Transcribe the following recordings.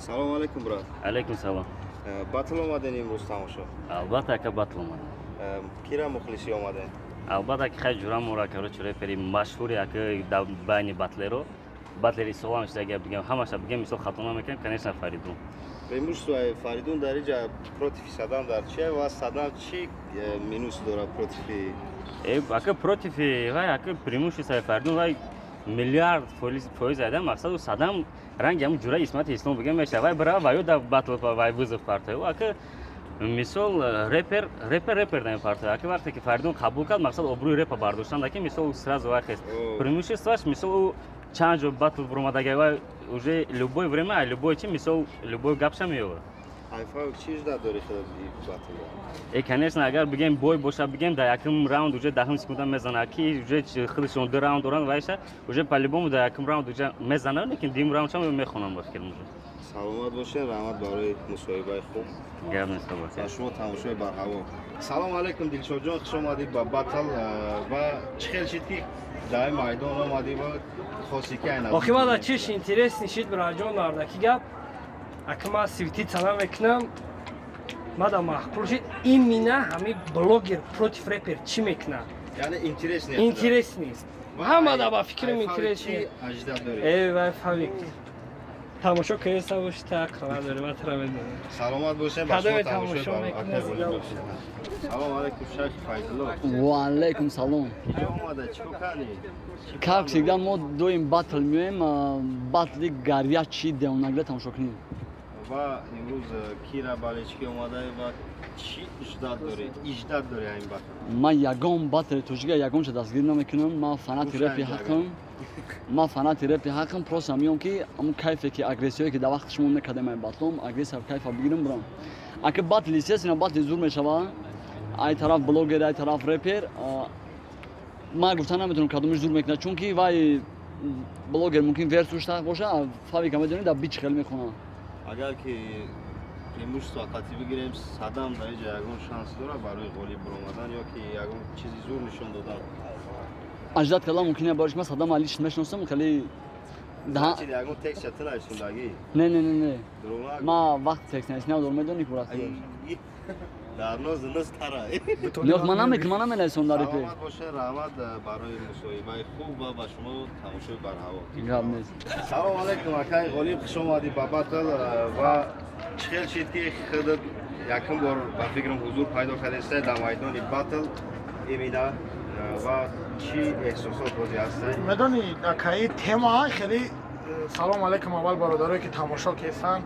Салом алейкум, брат. Алейкум салом. Батл омаден имрӯз тамошо? Албатта, ака, батл омадем. Кира мухлисӣ омаден? Албатта, ки хай ҷурамора, короче, репери машҳури, ака, дар байни батлеро, батлери солам шуда, гап бигем, ҳамаша бигем, мисол, хато намекунем, конечно, Фаридун. Преимущество Фаридун дар инҷа против Садам дар чия ва Садам чӣ минус дорад против? Ака, против вай, ака, преимущество Фаридун вай миллиард фоиз айда. Мақсаду Садам ранги ҳамун ҷураи Исмати Ислом бигем мешава, вай бирава, ваё да батл вай вызов партоя. Ака, мисол, репер да партоя. Ака, вақте ки Фаридун қабул кард, мақсад обрӯи репа бардоштан, даки мисол сразу вай хест. Преимущество ш, мисол, ӯ чанд ҷо батл буромадага, вай уже любое время, любой чи, мисол, любой гапша меёвад. Айфа чӣ ждать дорӣ худат батл? Конечно, агар бигем, бой боша, бигем, дар якум раунд уже даҳум секунда мезана, ки уже худашон ду раунд доранд, вайша уже по-любому дар якум раунд уже мезана, лекин дуюм раунд шам мехонам, ба фикрам, уже. Саломат бошед, раҳмат барои мусоҳибаи хуб. Гап нест. Ба шумо тамошои барҳаво. Салом алейкум, Дилшодҷон, хуш омадӣ ба батл. Ва чӣ хел шид, ки дар майдон омадӣ ва хости ки айнан? Охи, мада чиш интересный шид, бираҷон, мардаки гап. Ака, ман светиться намекунам, мада маъқул шид именно ҳами блогер против репер чӣ мекунад. Яъне интересный. Интересный ҳамада, ба фикрам, интересный. Э. Вай фавик тамошо кунеста боши, та ақл надори, ман тра медонам. Саломат бошед, ба шумо тамошо. Салом алейкум, шайх Файзулло. Ва алейкум салом. Киҷо омада, чӣ кор кардӣ? Как всегда, мо доим батл меоем, батли горячий девонагира тамошо кунем. Ва имрӯз кира болельщик и омада ва чӣ ждать дорӣ, иждат дорӣ ҳамин батл? Ман ягон батли тоҷика ягонча дастгирӣ намекунам. Ман фанати репи ҳақам, ман фанати репи ҳақам. Просто меом, ки ҳамун кайфе ки, агрессияе ки дар вақти шумо мекардем, ай батлом агрессия, кайфа бигирам, бурам. Ака, батл, естественно, батли зур мешава. Ай тараф блогер, ай тараф репер. Ман гуфта наметавонам, кадомиш зур мекунад, чунки вай блогер мумкин версуш боша, фавика медонӣ, дар бич хел мехонад. Агар ки преимущество қатъӣ бигирем, Садам дар инҷа ягон шанс дорад барои ғолиб баромадан ё ки ягон чизи зур нишон додан? Аждат кардан мумкин барош. Ман Садам лично мешиносам хеле. Ягон текст ты нависондагӣ? Не, не, не, не, ман вақти текст навис надорам, медонӣ ку, расти. Дар ноз ноз тара. Не, ман намекунам, ман наменависам дар репе. Саломат бошед, раҳмат барои мусоҳибаи хуб ва ба шумо тамошои барҳаво. Гап нест. Салом алейкум, акаи Ғолиб, хуш омадӣ ба батл. Ва чӣ хел шид, ки худат якум бор, ба фикрам, ҳузур пайдо кардеста дар майдони батл имина ва чӣ эҳсосот бозӣ ҳастанд? Медонӣ, акаи, тема хеле. Салом алейкум аввал бародарое, ки тамошо кестанд.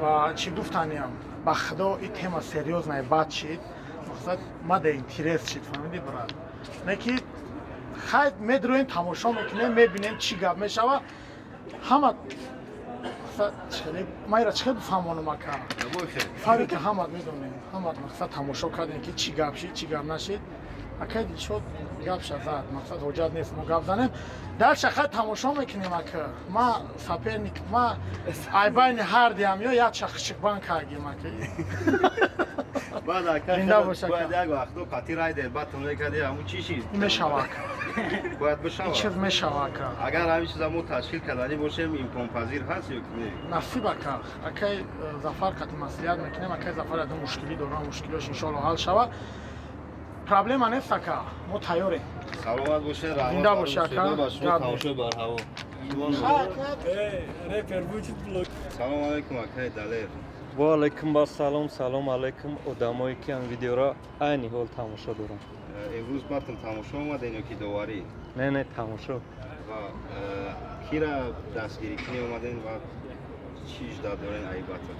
Ва чӣ гуфтаниям, ба худо, и тема серьёзная бад шид, мақсад мада интерес шид, фаҳмиди, брат? Не ки хай, медроем, тамошо мекунем, мебинем, чӣ гап мешава. Ҳама майра чӣ хел бифаҳмонам, ака? Фарика ҳамат медонем, ҳамат, мақсад, тамошо кардем, ки чӣ гап шид, чӣ гап нашид. Акай Дилшод гапша зад, мақсад, ҳоҷат нест мо гап занем. Дальше хай тамошо мекунем, ака. Ма соперник, ма айбайни ҳардиам ё як шахшикбан кардем, ака. Баъд, ака, бояд як вақто қати райдер батл мекарди, ҳамун чӣ шид? Мешава, ака. Бояд бишава. Чиз мешава, ака. Агар ҳамин чиза мо ташкил карданӣ бошем, имконпазир ҳаст ё не? Насиб, ака. Акай Зафар қати маслиҳат мекунем. Акай Зафар ядо мушкилӣ дорам, мушкилиош иншоалло ҳал шава, проблема нест, ака, мо тайёрем. Саломат бошед, раҳмат. Зинда боши, ака. Ба шумо тамошои барҳаво. Репер бучид блог. Салом алейкум, акаи Далер. Ва алейкум ассалом. Салом алейкум одамое, ки ам видеоро айни ҳол тамошо доранд. Имрӯз батл тамошо омаден ё ки доварӣ? Не, не, тамошо. Ва кира дастгирӣ кунӣ омаден ва чӣ ждать дорен ай батл?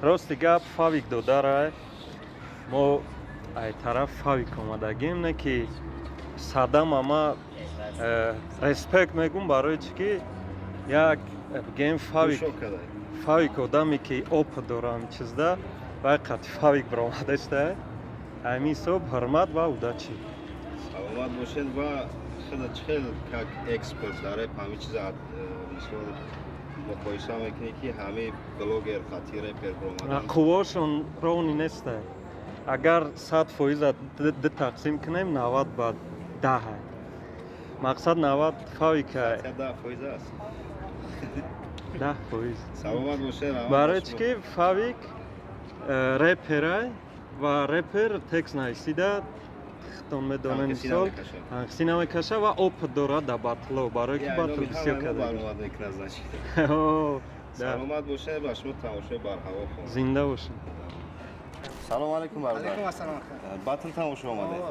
Рости гап, Фавик додарай, мо ай тараф Фавик омадагим, не ки Садам ама респект мегум, барои чӣ ки як бигем, Фавик одаме, ки опыт дорам чизда, вай қати Фавик баромадашта. Ҳамин ҳисоб ҳурмат ва удачи. Саломат бошед. Ва худа чӣ хел как эксперт дар реп ҳамин чиза, мисол, муқоиса мекунӣ, ки ҳамин блогер қати репер баромадан? Қуввошон ровный неста. Агар 100%-а ду тақсим кунем, 90 ба 10, мақсад, 90 Фавика. 10% аст. 10%. Саломат бошед. Барои чӣ ки Фавик реперай ва репер текст нависида худтон медонед, мисол танқисӣ намекаша ва опыт дорад дар батло, барое ки батл бисёр карда. Саломат бошед, ба шумо тамошои барҳаво хоҳам. Зинда бошед. Салом алейкум, бародар. Алейкум ассалом. Батл тамошо омадед?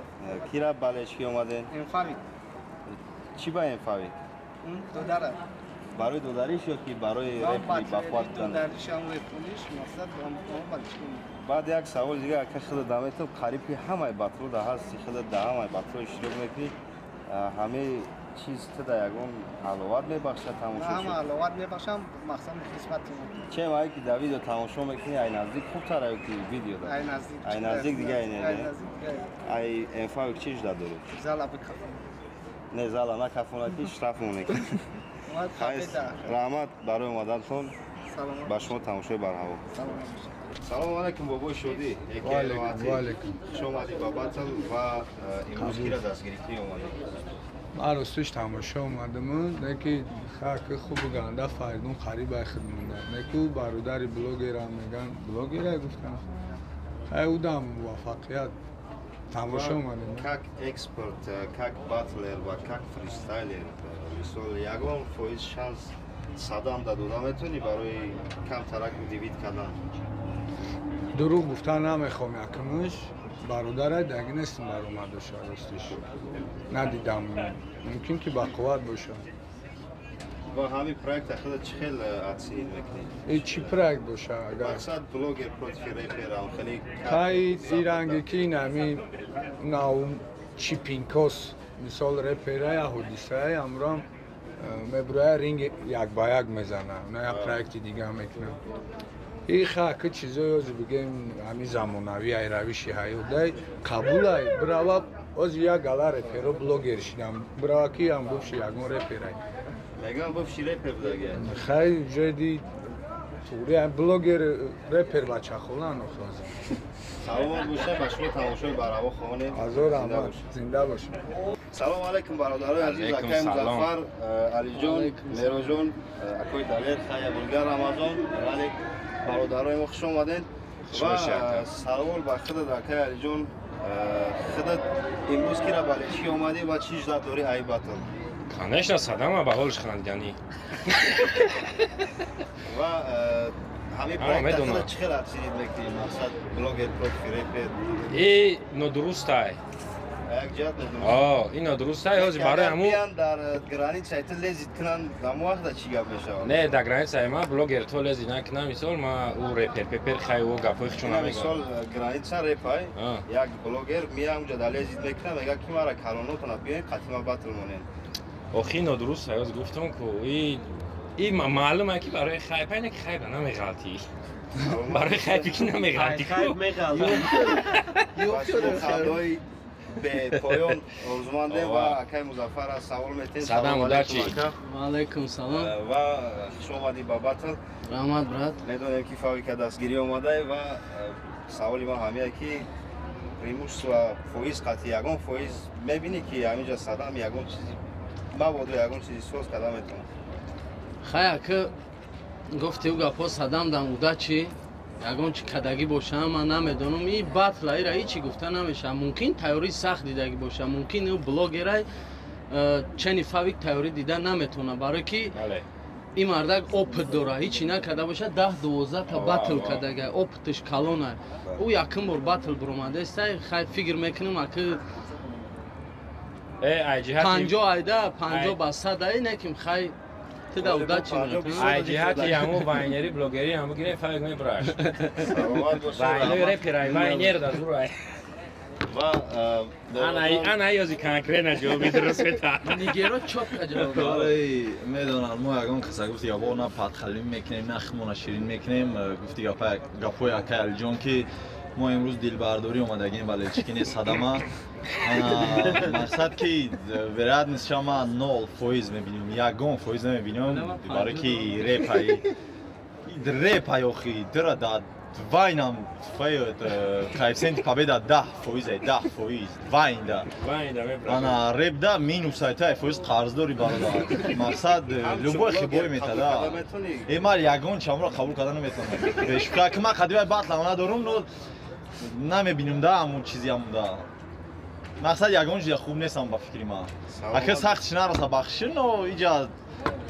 Кира балечки омадед? Энфавик. Чӣ ба Энфавик? Додарам. Барои додариш ё ки барои репли бақувват будан? Додариш ҳам репулиш, мақсад балечки. Баъд як савол дига, ака, худат даметам, қариб ки ҳамаи батло да ҳасти, худат да ҳамаи батло иштирок мекунӣ, ҳамаи чиз ту да ягон ҳаловат мебахшад тамошо? Ҳама ҳаловат мебахшам, мақсад мухлисмати. Чем ай ки да видео тамошо мекунӣ, ай наздик хубтар ё ки видео да? Ай наздик. Ай наздик дига ай не? Ай Энфавик чӣ жда дорӣ? Зала бикафон. Не, зала накафона, ки штраф мекунӣ. Раҳмат барои омадантон. Ба шумо тамошои барҳаво. Салому алайкум, бобои шодӣ. Ваалайкум. Хуш омадӣ ба батл ва имрӯз кира дастгирӣ омадӣ? Ман ростиш тамошо омадам, не ки хаки хубу ганда Фаридун қариб ай худ монда. Не ки ӯ бародари блогерам меган, блогера гуфтам. Хай ӯдам муваффақият тамошо омадем. Как эксперт, как батлер ва как фристайлер, мисол, ягон фоиз шанс Садам да дода метавонӣ барои камтарак удивить кардан? Дурӯғ гуфта намехоҳам, якумш бародарай даги нестим баромадоша, ростиш надидам, мумкин ки бақувват боша. Ва ҳамин проекта худат чӣ хел оценить мекунӣ? И чӣ проект боша агар? Мақсад блогер против репер, хеле хай иранге ки ин ҳамин нав чипинкос, мисол, реперая ҳодисаи амрам мебурая ринг як ба як мезана, на як проекти дига мекунад. И хаки чизои ози бигем ҳамин замонавӣ ай равиши ҳаётай қабулай бирава. Ози як гала реперо блогер шидам, бирава ки ам бувши ягон реперай. Мегам бувши репер будаги. Хай ҷоди туғри блогер репер бачахолан охози. Саломат бошед, ба шумо тамошои барҳаво хоҳонем. Ҳазор раҳмат, зинда бошед. Салому алайкум, бародарои азиз, акаи Музаффар, Алиҷон, Мероҷон, акои Далер, Хая Булгар, Рамазон, вале бародарои мо хуш омадед. Ва савол ба худат, акаи Алиҷон, худат имрӯз кира балечи омадӣ ва чӣ ждат дорӣ ай батл? Конечно, Садама ба ҳолиш хандиданӣ. Ва ҳамин проекта худат чӣ хел оценить мекунӣ? Мақсад блогер против репер. И нодурустай. Як ҷиҳат нодуруст. О, ин нодурустай, ҳозир барои ҳамун биян дар границаи ту лезить кунанд, дар вақта чӣ гап мешавад? Не, дар границаи ма блогер то лезить накунам, мисол, ма ӯ репер пепер хай ӯ гапҳои худшон намегӯям. Мисол, граница репай, як блогер мея унҷа дар лезить мекунад, мегӯяд ки мара калонотона биёед қатима батл монем. Охи нодуруст, ҳоз гуфтам ку и маълум ки барои хайп айна ки хайп намеғалтӣ. Барои хайпи ки намеғалтӣ. Хайп меғалтӣ. Бепоён орзумандем ва акаи Музаффар аз савол метем. Салом удачи. Ва алайкум салом. Ва хуш омадӣ ба батл. Раҳмат, брат. Медонем ки Фавика дастгирӣ омадай ва саволи ман ҳамия ки преимущество фоиз қатъи ягон фоиз мебинӣ ки ҳаминҷа Садам ягон чизи мабодо ягон чизи соз карда метавонад? Хай, ака, гуфти ӯ гапҳо, Садам дам удачи, ягон чи кадагӣ боша ман намедонам. И батла ира ҳичи гуфта намешавад. Мумкин тайёрии сахт дидагӣ боша, мумкин ӯ блогерай чени Фавик тайёрӣ дида наметавонад, барое ки ин мардак опыт дора, ҳичи накарда боша 10-12 та батл кардага, опыташ калона. Ӯ якум бор батл биромадаестай. Хай, фикр мекунам, аки 50 айда 50 ба 100 ай неким. Хай, туда удачи. Ай ҷиҳати ҳамун вайнери блогери ҳам бигирем, Фавик мебураш. Вайнои реперай, вайнер да зурай. Ва ана ёзи конкретно ҷавоби дуруст мета. Нигеро чётко ҷавоб. Барои медонам мо ягон каса гуфти гапо на падхалим мекунем, на химона ширин мекунем. Гуфти гапои акаи Алиҷон ки мо имрӯз дилбардорӣ омадагем, вале чӣ ки не Садама. Мақсад ки вероятность шама 0% мебинем, ягон фоиз намебинем, барое ки репай репай охи дира да Вайнам коэффициенти победа 10%, 10%. Вайнда. Ана репда минус айтай фоиз қарздори бародар. Мақсад любой хибой метада. Э ман ягон чамро қабул карда наметавонам. Бешукр ки ман қадимай батлам надорум, но намебинам да ҳамун чизи ҳамун. Мақсад ягон чизи хуб нестам ба фикри ман. Ака сахт чи нараса бахши, но иҷа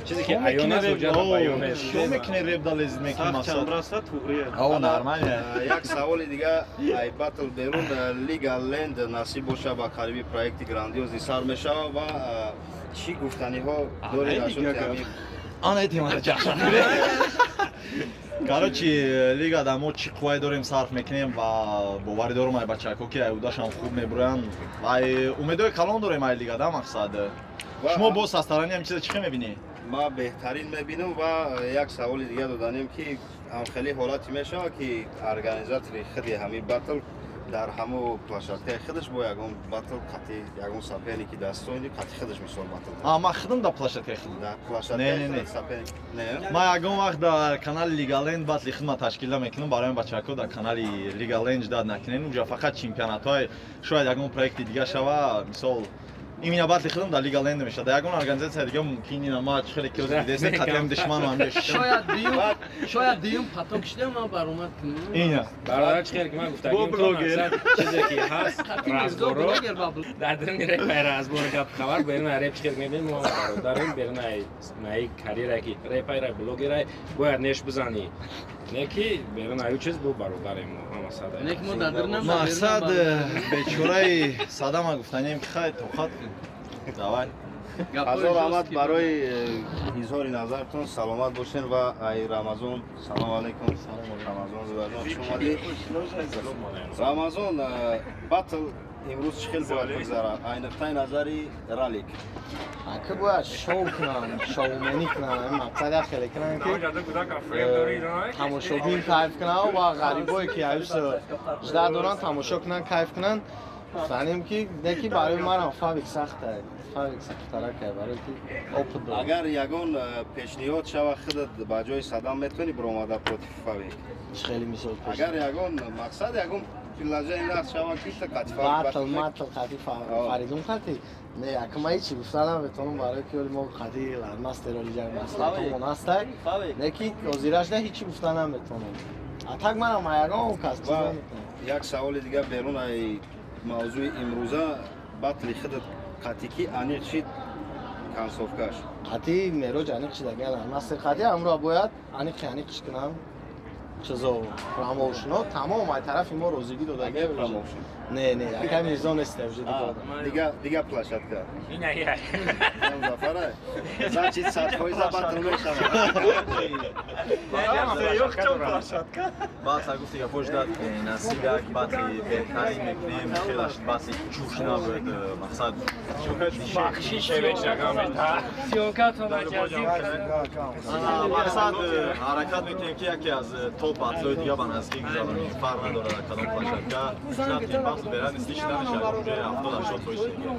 чизе ки аён аст, ҳуҷҷат ба баён аст. Шо мекунӣ реп да лезид мекунӣ мақсад? Сахт туғрия. О, нормально. Як саволи дига, ай батл берун Лига Ленд насиб боша ба қариби проекти грандиози сар мешава ва чӣ гуфтаниҳо доред аз ҳамин? Ана темада ҷашн. Короче, лига да мо чӣ қуввае дорем сарф мекунем ва боварӣ дорам ай бачаҳо ки ай удашам хуб мебуранд ва умедҳои калон дорем ай лига да мақсад. Шумо боз аз тарафи ҳамин чиза чӣ хел мебинӣ? Ма беҳтарин мебинам ва як саволи дига доданем ки ҳамхели ҳолате мешавад ки организатори худи ҳамин батл дар ҳамо площадкаи худаш бо ягон батл қати ягон соперники дастони қати худаш мисол батл. А ман худам дар площадкаи худам. Дар площадкаи соперник. Не. Ман ягон вақт дар канали Лига Ленд батли худма ташкил намекунам, барои бачаҳо дар канали Лига Ленд ждат накунен. Уҷа фақат чемпионатҳои шояд ягон проекти дига шава, мисол именно батли худам дар Лига Ленд мешавад. Дар ягон организатсия дига мумкин ина ма чӣ хеле киёз дидеста қатиам душманам ҳамҷа. Шояд дуюм поток шуда ман баромад кунам. Ина. Бародар чӣ хеле ки ман гуфтагим то мақсад чизе ки ҳаст разборо дар даруни репай разбор гап хабар берун реп чӣ хеле мебинем мо бародарем берун ай карьера ки репайра блогерай бояд неш бизанӣ. Не ки берун аю чиз бу бародарем мо ҳама сада. Не ки мо дар дарунам мақсад бечораи садама гуфтанем ки хай тоқат давай. Ҳазор раҳмат барои изҳори назартон, саломат бошен ва ай Рамазон. Салом алейкум. Рамазон зудаҷон, хуш омадӣ. Рамазон, батл имрӯз чӣ хел бояд бигзарад? Ай нуқтаи назари ралик. Ака бояд шоу кунанд, шоуменӣ кунанд, мақсад як хеле кунанд ки тамошобин кайф кунанд ва ғарибое ки аюс жда доранд тамошо кунанд, кайф кунанд. Фаҳмем ки неки барои манам фавик сахта, фавик сахтаракай барои ки опыт дорам. Агар ягон пешниҳод шава худат ба ҷои Садам метавонӣ биромада против фавик? Чӣ хеле мисол пеш? Агар ягон мақсад ягон предложение нақш шава ки та қати фавик батл матл қати Фаридун қати? Не, ака ман ҳеҷ гуфта наметавонам барои ки оли мо қати лармастер оли ҷанг маслиҳатомон ҳастак. Не ки ҳозираш не ҳеҷ гуфта наметавонам. А так манам ягон кас чиз наметавонам. Як саволи дига берун ай мавзӯи имрӯза батли худат қати ки аниқ шид консовкаш? Қати Мероҷ аниқ шид агар мастер қати ҳамро бояд аниқи аниқш кунам. Чизо промоушно тамом ай тарафи мо розигӣ додагӣ промоушн. Не, не, ака Мирзо нест уже дига. Дига дига площадка. Ина я. Зафара. Значит, 100% батл мешавад. Площадка. Батл гуфти гапош дад насиб як батли беҳтарин мекунем, хелаш батли ҷӯш набуд, мақсад бахшиш Съёмкатон аҷазим. Мақсад ҳаракат мекунем ки яке аз топ батлҳои дига ба наздикӣ гузаронем, фарқ надорад кадом площадка. Шарти батл берад нисти шида мешавад, уже 70-80% дига.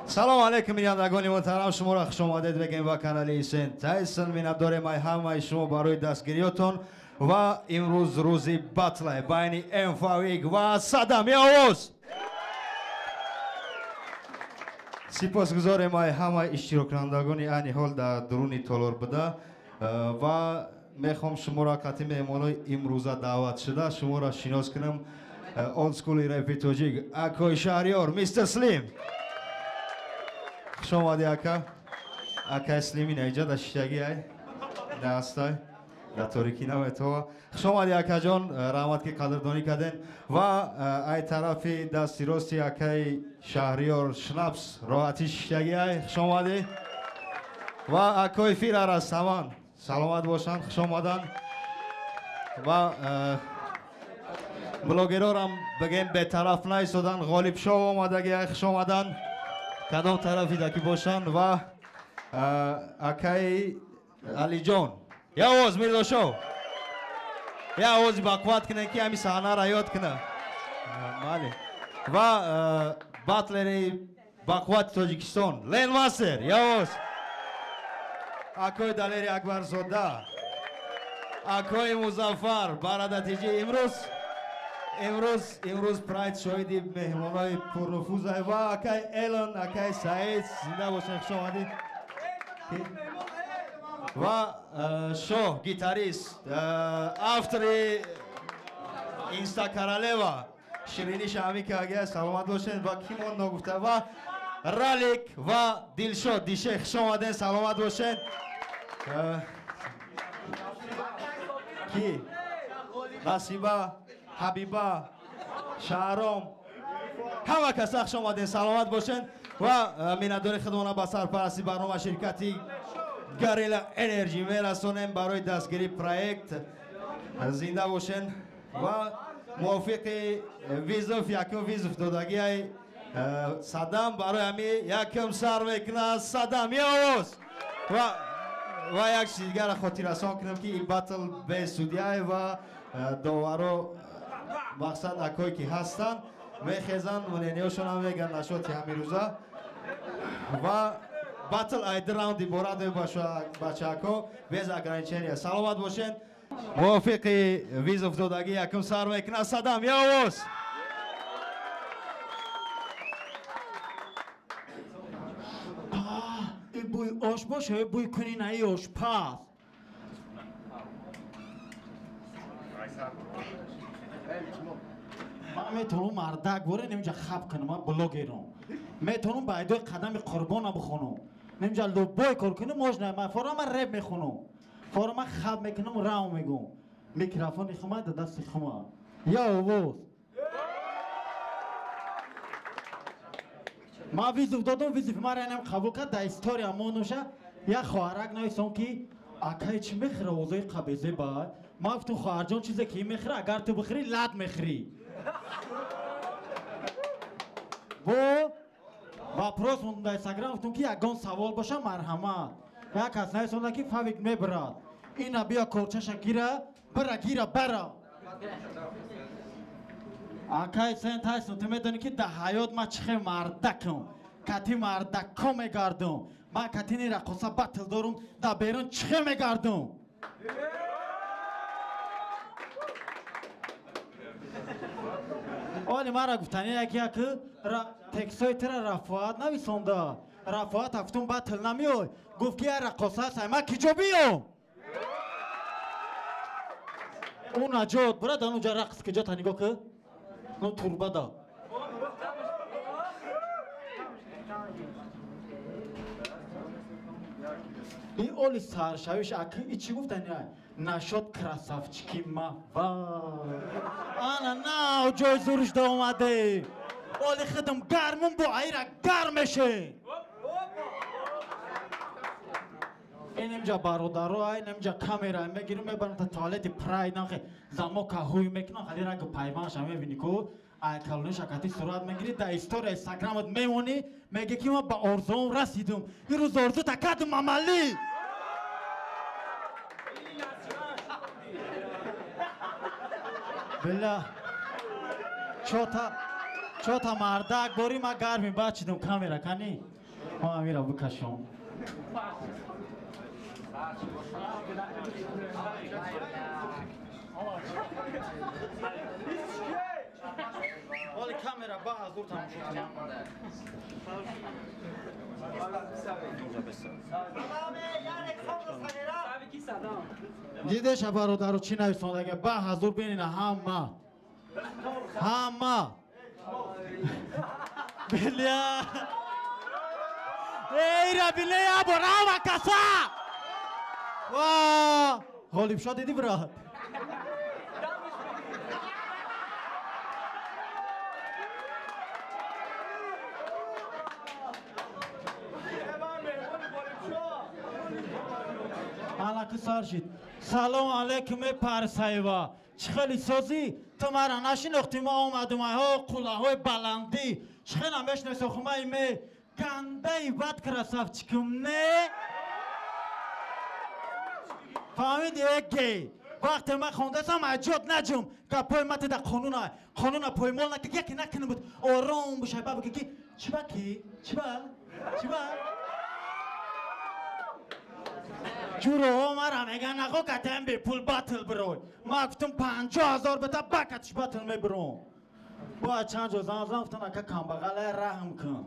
Салом алейкум, бинандагони муҳтарам, шуморо хуш омадед мегӯем ба канали Ҳусейн Тайсон. Миннатдорем ай ҳамаи шумо барои дастгириётон ва имрӯз рӯзи батлай байни М Фавик ва Садам. Е овоз! Сипосгузорем ай ҳамаи иштироккунандагони айни ҳол дар дуруни толор буда ва мехоҳам шуморо қати меҳмонҳои имрӯза даъват шуда шуморо шинос кунам. Олдскули рэпи тоҷик Акои Шаҳриёр, Мистер Слим. Хуш омадӣ, ака. Акай Слим ина иҷа дар шишагӣ ай даастай дар торикӣ наметова. Хуш омадӣ, акаҷон, раҳмат ки қадрдонӣ карден. Ва ай тарафи дасти рости акаи Шаҳриёр Шнапс роҳатӣ шишагӣ ай, хуш омадӣ. Ва акои Фирар аз Саман, саломат бошанд, хуш омаданд. Ва блогерорам бигем бетараф наистоданд, Ғолибшоҳ омадагӣ ай, хуш омаданд. Кадом тарафида ки бошанд. Ва акаи Алиҷон, я овоз Мирзошоҳ, я овози бақувват кунед ки ҳамин саҳнаро ёд кунад. Бале. Ва батлери бақуввати Тоҷикистон Ленмастер, я овоз. Акои Далери Акбарзода, акои Музаффар барадатиҷи имрӯз прайд шоҳиди меҳмонои пурнуфуза ва акай Элон, акай Саид, зинда бошед, хуш омадед. Ва шоҳ гитарист, автори Инста Королева Ширини Шамика ага, саломат бошед. Ва кимон ногуфта ва Ралик ва Дилшод Дише, хуш омадед, саломат бошед. Ки Насиба, Ҳабиба, Шаҳром, ҳама каса хуш омадед, саломат бошед. Ва миннатдори худмона ба сарпарасти барнома ширкати Горилла Энерҷи мерасонем барои дастгирии проект. Зинда бошед. Ва мувофиқи визов, якум визов додагиай Садам, барои ҳами якум сар мекунад Садам. Е овоз! Ва як чизи дигарро хотиррасон кунам, ки ин батл бе судяй ва доваро, мақсад акое ки ҳастанд мехезанд, мнениёшонам мегӯянд нашоти ҳамирӯза. Ва батл ай ду раунд иборат мебошад, бачаҳако, без ограничения. Саломат бошед. Мувофиқи визов додагӣ якум сар мекунад Садам. Е овоз! Бӯй ош боша, бӯй кунӣ наи ошпаз. Ман метавонам мардак боре немҷа хаб кунам, ман блогерам. Метавонам ба айдои қадами қурбона бихонам. Немҷа любой кор кунам, можно. Ман фора ман реп мехонам. Фора ман хаб мекунам, рав мегӯм. Микрофони хума да дасти хума. Я овоз. Ман визов додам, визов мара инам қабул кард, дар история моноша як хоҳарак нависом ки акай чӣ мехӯра овозои қабезе бад. Ман гуфтам хоҳарҷон, чизе ки мехӯра, агар ту бихӯрӣ лат мехӯрӣ. Бо вопрос мондам дар Инстаграм, гуфтам ки ягон савол боша марҳамат. Як кас нависонда ки Фавик мебирад. Ина биё корчаша гира, бира гира бара. Акай сен Тайсон, ту медонӣ ки дар ҳаёт ман чӣ хел мардакам, кати мардакко мегардам. Ман катини раққоса батл дорум, дар берун чӣ хел мегардам. Оли мара гуфтани яки яки текстҳои тура Рафоат нависонда. Рафоат гуфтум батл намеой. Гуфт ки я раққоса ҳастам, ман киҷо биём? Ӯ наҷот, бира дар онҷа рақс киҷо та нигоҳ ки. Ну турба да. И оли саршавиш аки и чӣ гуфтани ай? Нашод красавчики ма ва. Ана нав ҷои зуриш да омаде. Оли хидм гармун бо айра гарм меше. Инамҷа бародаро, инамҷа камера мегирим, мебарам та туалети прайд нахе замока ҳуй мекунам, хали ранги пайванша мебини ку, ай калониша кати сурат мегири, дар история инстаграмат мемонӣ, меге ки ман ба орзуам расидум. Ирӯз орзу та кардум амалӣ. Била чота мардак бори ма гарми бачидум камера кани. Ма амира бикашом. Оли камера ба ҳазур тамошо кунам. Дидеша бародару чӣ нависондага? Ба ҳазур бинина ҳама. Ҳама. Бля. Эй, рабиле або рава каса! Ва! Ғолибшо дидӣ брат? Алаки сар шид. Салом алейкум э Парсаева. Чӣ хеле созӣ? Ту мара нашинохтӣ, ма омадум айҳо қуллаҳои баландӣ. Чӣ хела мешиносохумаи ме? Гандаи бад красавчикум не? Фаҳмиди э гей? Вақте ман хондасам аҷод наҷум. Гапҳои ма тида қонуна. Қонуна поймол наки яке накунам буд. Ором бошай ба бигӣ ки чӣ ба ки? Чӣ ба? Чӣ ба? Ҷуроҳо мара меган нахо катаем бепул батл бирой. Ма гуфтам 50 000 бета бакатиш батл мебиром. Бояд чанд ҷо зан зан гуфтан ака камбағалай раҳм кун.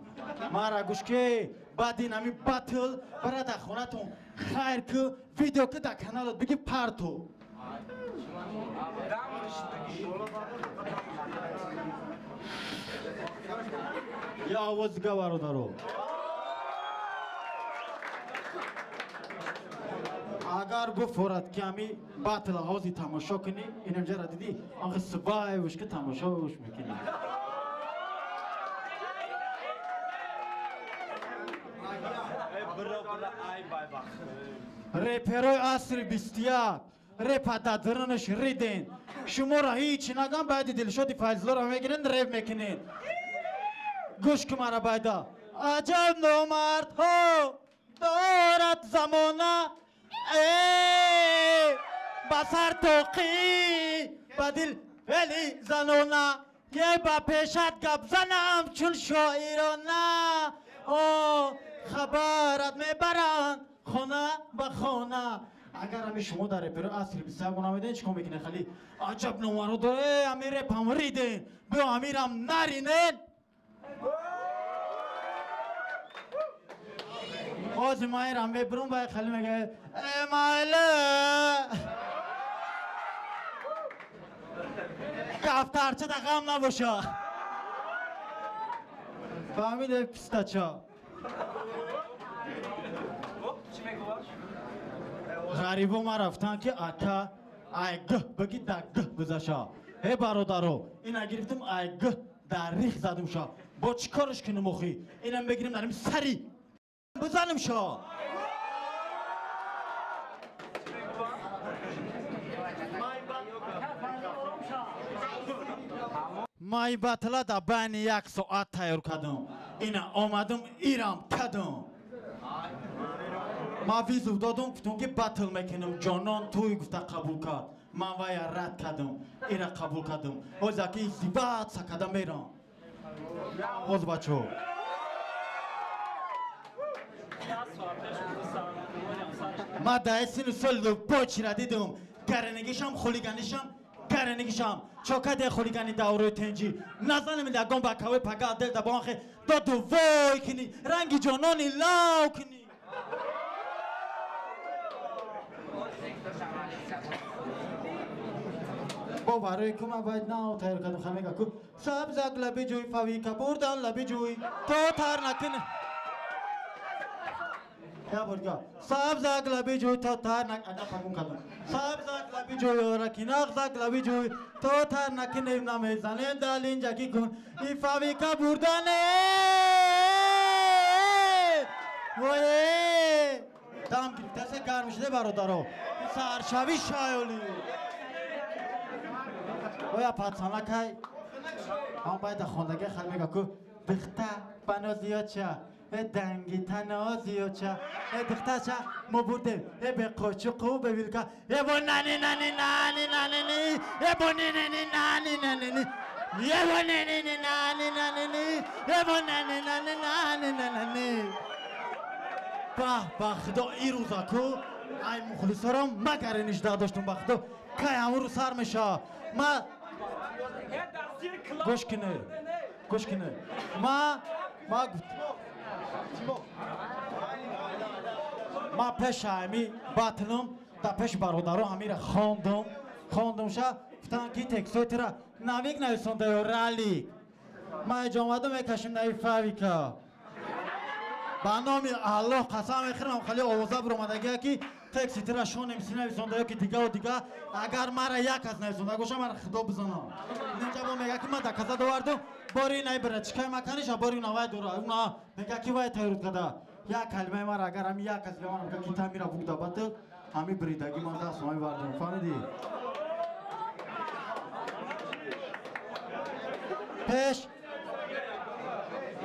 Мара гӯш ки баъди ин ҳамин батл бара дар хонатон хайр ку видео ку дар каналот биги парту. Я овоз дига бародаро. Агар гуфорад ки ҳами батл ҳози тамошо кунӣ, инамҷара дидӣ, анхе субаевш ки тамошош мекунӣ. Реперои асри 21 репа дадрунаш риден. Шуморо ҳичи нагам, баъди Дилшоди Файзуллоро мегирен, реп мекунен. Гӯш ку мара байда. Аҷаб номардҳо дорад замона, ба сар тоқӣ, ба дил вели занона, е ба пешат гап занам чун шоирона, о хабарат мебаранд хона ба хона. Агар ҳами шумо дар реперои асри 21 гуна меден, чӣ кор мекунед? Хали аҷаб номаро дора, ҳами репам риден, биё ҳамирам наринен. Ҳозир ман ирам мебирум, баъд хали мегӯяд э майла кафтарча да ғам набоша. Фаҳмиде пистача? Ғарибо ма рафтан ки ака ай г биги да г бизаша. Э бародаро, ина гирифтум ай г дар рих задумша. Бо чӣ корш кунем охи? Инам бигирем дарим сари бизанем ша. Май батла да байни як соат тайёр кардам. Ина омадам ирам кардам. Ма визов додум, гуфтум ки батл мекунам. Ҷонон туй гуфта қабул кард. Ман вая рад кардам, ира қабул кардам. Ҳозир аки зибат сакада мерам. Ҳоз бачаҳо. Ма дар сину сол бочира дидум. Гаранигишам, хулиганишам, гаранигишам. Чокаде хулигани даврои тенҷӣ. Назанем ягон ба кавои пага дел да бонхе доду вой кунӣ, ранги ҷонони лав кунӣ. Бо барои ку ман бояд нав тайёр кардам. Ха мега ку сабзак лаби ҷӯй, фавика бурдан лаби ҷӯй, то тар накунӣ. Я бор дига. Сабзак лаби ҷӯй, то тар нак... Ага пагун кардам. Сабзак лаби ҷӯй, ораки нағзак лаби ҷӯй, то тар накунем намезанем далинҷаки кун. И фавика бурдане! Вое! Дам гирифтасе гарм шуде бародаро. Саршави шаёли. Оя пацанакай ҳам байда хондагӣ хал мега ку дихта банозиёча, э данги танозиёча, э дихтача мо бурдем, э бе қочуқу бе вилка, э бо нани нани нани нани ни, э бо ни ни ни нани нани ни, э бо ни ни ни нани нани ни, э бо нани нани нани нани ни. Баҳ ба худо ин рӯза ку ай мухлисоро магаре нижда доштум ба худо кай ҳамун рӯз сар мешавад. Ма гӯш кунед, гӯш кунед. Ма ма пеш ҳами батлам дар пеши бародаро ҳамира хондум, хондумша гуфтанд ки текстҳои тура навик нависонда ё ралик. Ман иҷо омадам мекашим нави фавика. Ба номи Аллоҳ қасам мехӯрам, хеле овоза биромадагия ки тексти тура шонем си нависонда ё ки дигаву дига. Агар мара як кас нависонда боша, мара худо бизанам. Инҷа бо мега ки ман доказа довардум, бори най бирачкай маканиша, бори навай дора. Уна мега ки вай тайёр када. Як калимаи мара агар ҳами як кас бемара мега ки тамира бугда батл, ҳами биридагӣ ман даст ҳами вардум. Фаҳмидӣ?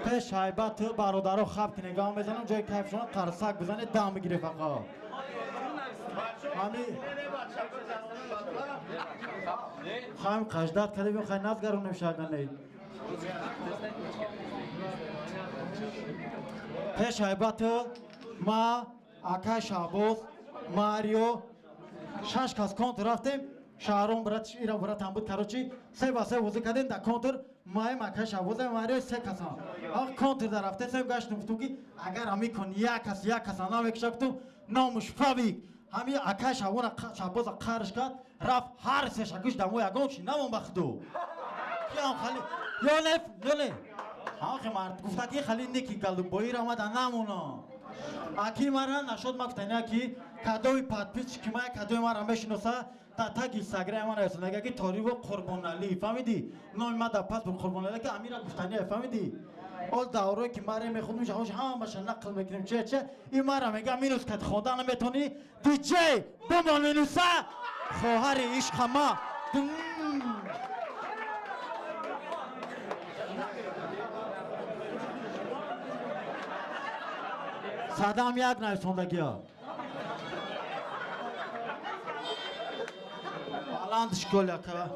Пеш ҳайбат бародаро хаб ки нигоҳ мезанам, ҷои кайфшона қарсак бизанед, дам бигире фақат. Ҳами хам қаждат кардем, хай назгаронем шагане. Пеш ҳайбат ма Акай Шаҳбоз, Марио, 6 кас контр рафтем. Шаҳром брат, Ира братам буд, короче, 3 ба 3 бозӣ кардем дар контр. Маем акай Шаҳбоз, Марио се касам. Ақ контр дар рафтем, сем гаштем, гуфтум ки агар ҳами кон як кас як каса намекиша, гуфтум номуш Фавик. Ҳами акай Шаҳбоза Шаҳбоза қарш кард, рафт ҳар сеша гӯш дамо ягон чи намон ба худо. Киам хали ё не, ё не. Ҳамхе мард гуфта ки хали неки галубоира омада намона. Аки мара нашод ма гуфтани ки кадоми подписчики ма, кадоми мара мешиноса, та таг инстаграм мара мега ки Ториво Қурбоналӣ, фаҳмидӣ? Номи ма дар паспорт Қурбоналӣ, ки Амира гуфтани, фаҳмидӣ? Ол даврое ки маре мехондум, ҳош ҳамаша нақл мекунем, че че ин мара мега минус кад хонда наметонӣ. Диҷей бумон минуса хоҳари ишқама. Садам як нависондагия. Баланд школяка.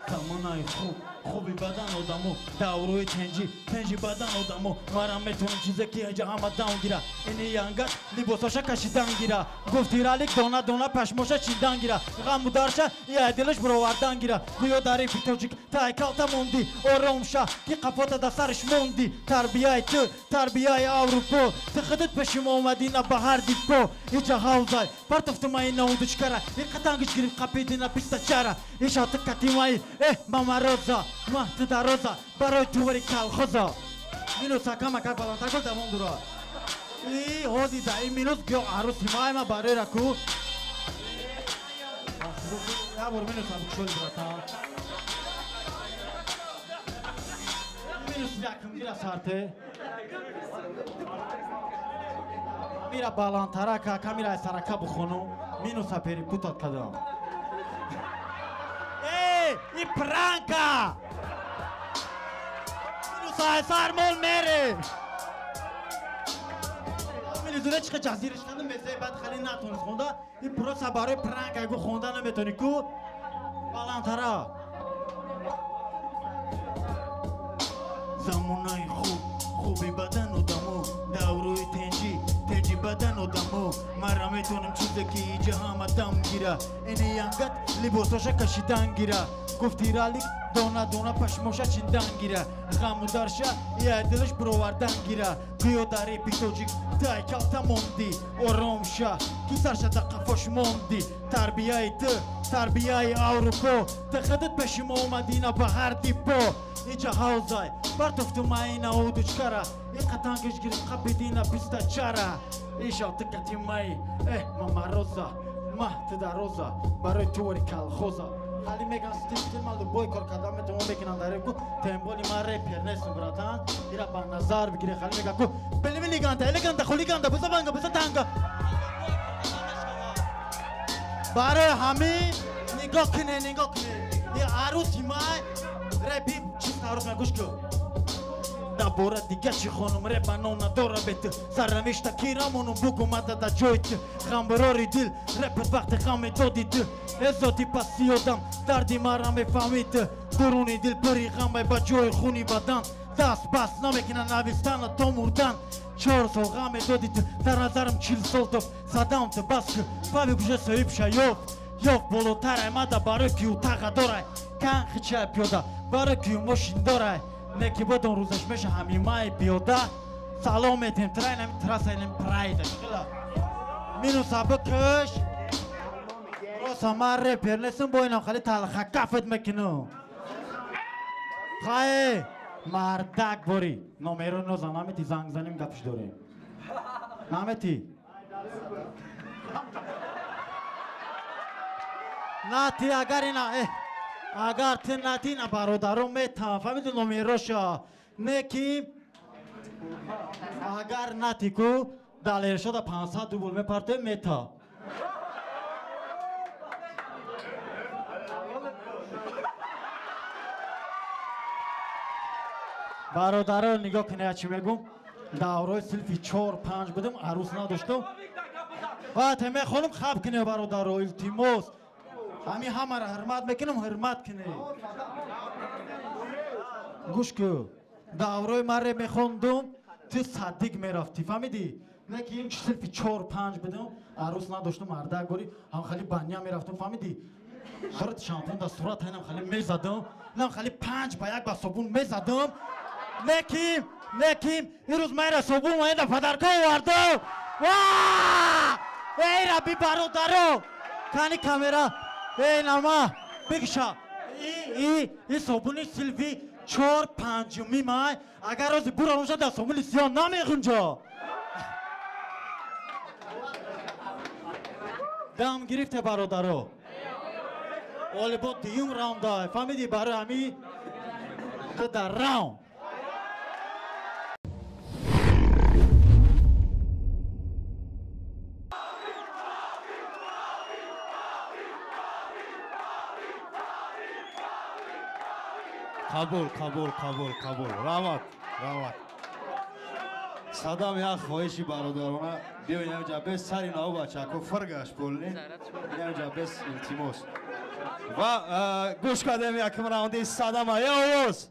Замонаи хуб, хуби бадан одамо, даврои тенҷи, тенҷи бадан одамо. Мара метонам чизе ки инҷа ҳама дам гира. Ини янгат либосоша кашидан гира. Гуфти ралик дона дона пашмоша чидан гира. Ғаму дарша я дилаш бировардан гира. Гӯё дар рифи тоҷик тай калта монди, ором ша ки қафота да сараш монди. Тарбияи ту, тарбияи Аврупо. Ту худат пеши мо омадӣ на ба ҳар дипо. Иҷа ҳавзай, партофту ина удучкара. И қатангиш гирифт қапидина пистачара. Иша ту катимаи, э мама роза, ма ту дароза, барои тувари калхоза. Минус акама как баландтар гул давом дура. И ҳози да ин минус гӯё арӯси майма барои раку. Я бор минус абукшоли братан. Минус якум гира сарте. Мира баландтарака, камера сарака бухону. Минуса перепутать кадам. Эй, и пранка! Минуса сармол мере! Милизуре чӣ ҷазираш кардам, мезаи баъд хеле натонист хонда. Ин просто барои пранка гу хонда наметонӣ ку. Баландтара. Замонаи хуб, хуби бадан одамо, даврои тенҷи, тенҷи бадан одамо. Мара метонам чизе ки иҷа ҳама дам гира. Ини янгат либосоша кашидан гира. Гуфти ралик дона дона пашмоша чиндан гира. Ғаму дарша я дилаш бировардан гира. Гӯё дар репи тоҷик тай калта монди. Ором ша ки сарша да қафош монди. Тарбияи ту, тарбияи Аврупо. Ту худат пеши мо омадӣ на ба ҳар дипо. Иҷа ҳавзай, партофту маина удучкара. И қатангиш гирифт қапидина пистачара. Иша ту катимаи, э мама роза, ма ту дароза, барои тувари калхоза. Хали меган стил ман любой кор кардан метавонам мекунам дар реп ку, тем более ман репер нестам, братан. Ира ба назар бигире, хали меган ку бели лиганта, элеганта, хулиганта, буза банга, буза танга. Барои ҳамин нигоҳ куне, нигоҳ куне. И арӯси май репи чист арӯс ма гӯш кун. Да бора дига чӣ хонум, репа ном надора бе ту. Сарнавишта кирамонум бугу мада да ҷои ту. Ғамбарори дил, репет вақте ғам медоди ту. Эзоти паси одам, дарди мара мефаҳмӣ ту. Дуруни дил пури ғаме ба ҷои хуни бадан. Даст бас намекуна навистана то мурдан. 4 сол ғам медоди ту, дар назарам 40 сол тоф. Садам ту бас ку, фави гӯша соҳиб ша ёфт. Ёфт болотарай мада барои ки утаға дорай. Кан хичай пиёда, барои ки мошин дорай. Неки бодон рӯзаш меша ҳамимаи пиёда. Салом метем, трайнами трасайнем прайда. Шила. Минуса бикш. Роса ман репер нестам, бо инам хали талха кафет мекунам. Хае, мардак бори. Номеро ноза намети, занг занем, гапш дорем. Намети. Нати агар ина агар ти нати на бародаро метам, фаҳмиди номероша. Не ки агар нати ку далершода 500 рубл мепарте мета. Бародаро нигоҳ кунед, чӣ мегӯм. Даврои силфи 4-5 будем, арӯс надоштам. Вате мехонам, хаб кунед бародаро, илтимос. Ҳами ҳамаро ҳурмат мекунам, ҳурмат кунед. Гӯш кун. Даврои ман реп мехондум, ту садик мерафтӣ, фаҳмидӣ? Не ки ин силфи 4-5 будам, арӯс надоштум, мардак гори, ҳам хали баня мерафтум, фаҳмидӣ? Ҳарт шампун да сурат ҳайнам хали мезадам, нам хали 5 ба 1 ба собун мезадам. Неким, неким, ирӯз майра собун майда падарка овардам. Ва! Эй раби бародаро! Кани камера, эй нама, бикша. И собуни силфи 4-5-уми май, агар рози бура бошад, дар собуни сиёҳ намеғунҷо. Дам гирифте бародаро. Оли бо дуюм раунда, фаҳмидӣ, барои ҳами ту дар раунд. Қабул, қабул, қабул, қабул. Раҳмат, раҳмат. Садам, як хоҳиши бародарона: биё инамҷа бес, сари наву бачако фиргаш пулни инамҷа бес, илтимос. Ва гӯш кардем якум раунди Садама. Е овоз,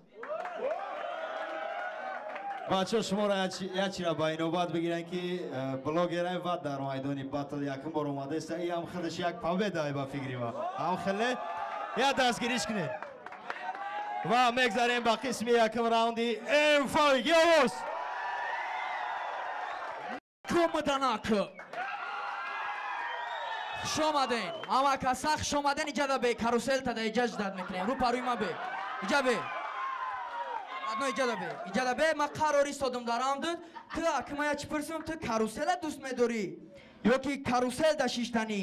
бачаҳо, шуморо як чира ба инобат бигиранд, ки блогерай ва дар майдони батл якум бор омадаеста. И ҳам худаш як победа ба фикри ман. Ҳам хеле як дастгириш кунед ва мегзарем ба қисми якум раунди М5. Овоз! Кумаданак, хуш омаден, ҳама каса хуш омаден. Иҷада бе, карусел тада иҷа ждать мекунем. Рӯ парӯи ма бе, иҷа бе, родной, иҷада бе, иҷада бе. Ма қарор истодум дар раундут. Ту акма я чӣ пурсум: ту карусела дӯст медорӣ ё ки карусел да шиштанӣ?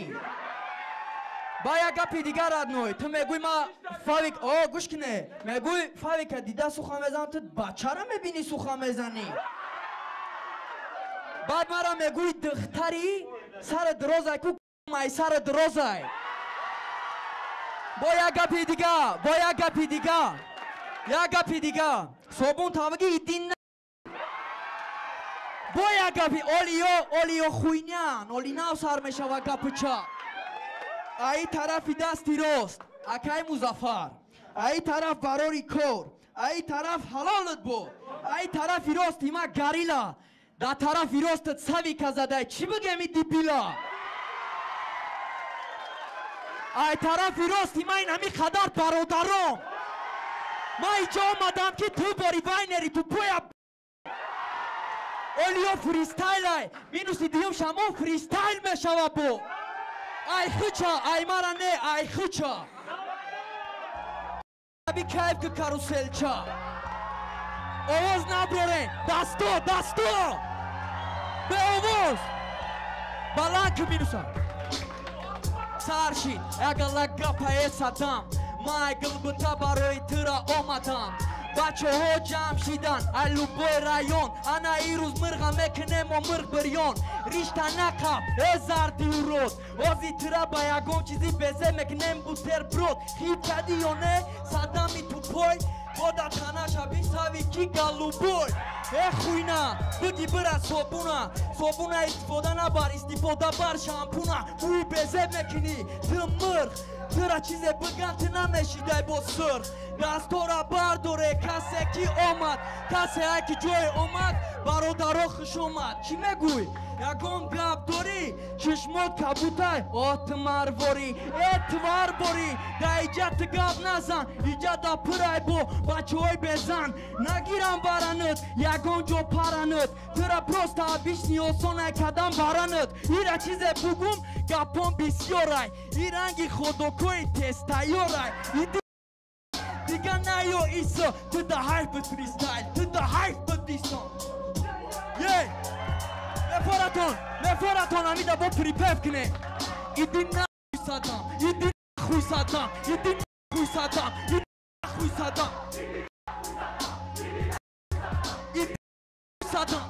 Ба як гапи дигар, родной, ту мегӯй ма Фавик, о, гӯш кине, мегӯй Фавика дида сухан мезанам, ту бачара мебинӣ сухан мезанӣ. Баъд мара мегӯй духтари сари дирозай ку, май сари дирозай. Бо як гапи дига, бо як гапи дига, як гапи дига, собун таваги идин. Бо як гапи олиё, олиё хуйнян, оли нав сар мешава гапича. Аи тарафи дасти рост акай Музаффар, аи тараф барори кор, аи тараф ҳалолат буд, аи тарафи рости ма Гарила, дар тарафи ростат Савика задай. Чӣ бигем, и дебила? Ай тарафи рости ма ин ҳами қадар бародаром. Ман иҷо омадам, ки ту бори вайнери тупоя. Олиё фристайлай, минуси дуюм шамо фристайл мешава. Бо ай хуча, ай мара не, ай хуча би кайф ки каруселча. Овоз наброрен, дасто, дасто, бе овоз баланд ки минуса сар шид. Ягала гапае садам, май гилбита барои тура омадам. Бачаҳо ҷамъ шидан ай любой район. Ана ирӯз мирға мекунемо, мирғ бирён. Ришта нақаб, э зарди урод, ози тура ба ягон чизи безе мекунем бутерброд. Хит кадӣ ё не, Садами тупой? Бода танаша бисави ки голубой. Э хуйна, биги бира собуна, собуна истифода набар, истифода бар шампуна. Бӯи безеб мекунӣ ту, мирғ. Тура чизе биган, ту намешидай бо сурх. Дастора бардоре, касе ки омад, касе ай ки ҷое омад. Бародаро, хуш омад. Чӣ мегӯй, ягон гап дорӣ? Чишмот кабутай, о ту марворӣ, э тварборӣ. Да иҷа ту гап назан, иҷа да пурай бо бачаҳои безан. Нагирам баранут, ягон ҷо паранут. Тура просто обычный осонай кадам баранут. Ира чизе бугум, гапон бисёрай, и ранги ходокои тезтайёрай. Дига наё исо, ту да ҳайф буд фристайл, ту да ҳайф буд дисон. Е мефоратон, мефоратон, амида бо припев кне. Иди нахуй, Садам, иди нахуй, Садам, иди нахуй, Садам, иди нахуй, Садам, иди Садам,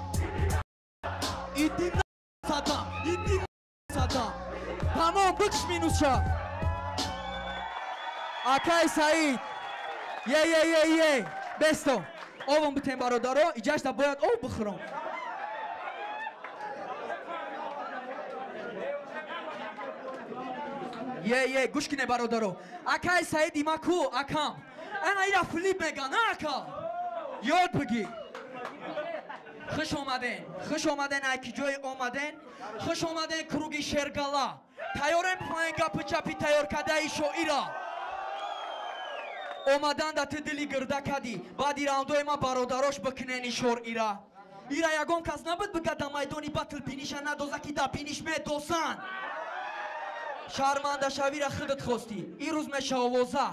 иди Садам, иди Садам. Тамом, бикш минусша. Акай Саид, е е е е, бесто овон битем, бародаро, иҷашта бояд об бихӯрам. Е, е, гӯш кине, бародаро. Акай Саиди ма ку, акам. Ана ира флип меган, ака. Ёд бигир. Хуш омаден, хуш омаден, ай ки ҷое омаден. Хуш омаден круги шергала. Тайёрем бифаҳем гапи чапи тайёр кардаи шоира. Омадан да ту дили гирда кадӣ. Баъди раундои ма бародарош бикунени шор ира. Ира ягон кас набуд бига да майдони батл биниша надоза, ки да биниш медозанд. Шармандашавира худат хостӣ. Ирӯз меша овоза.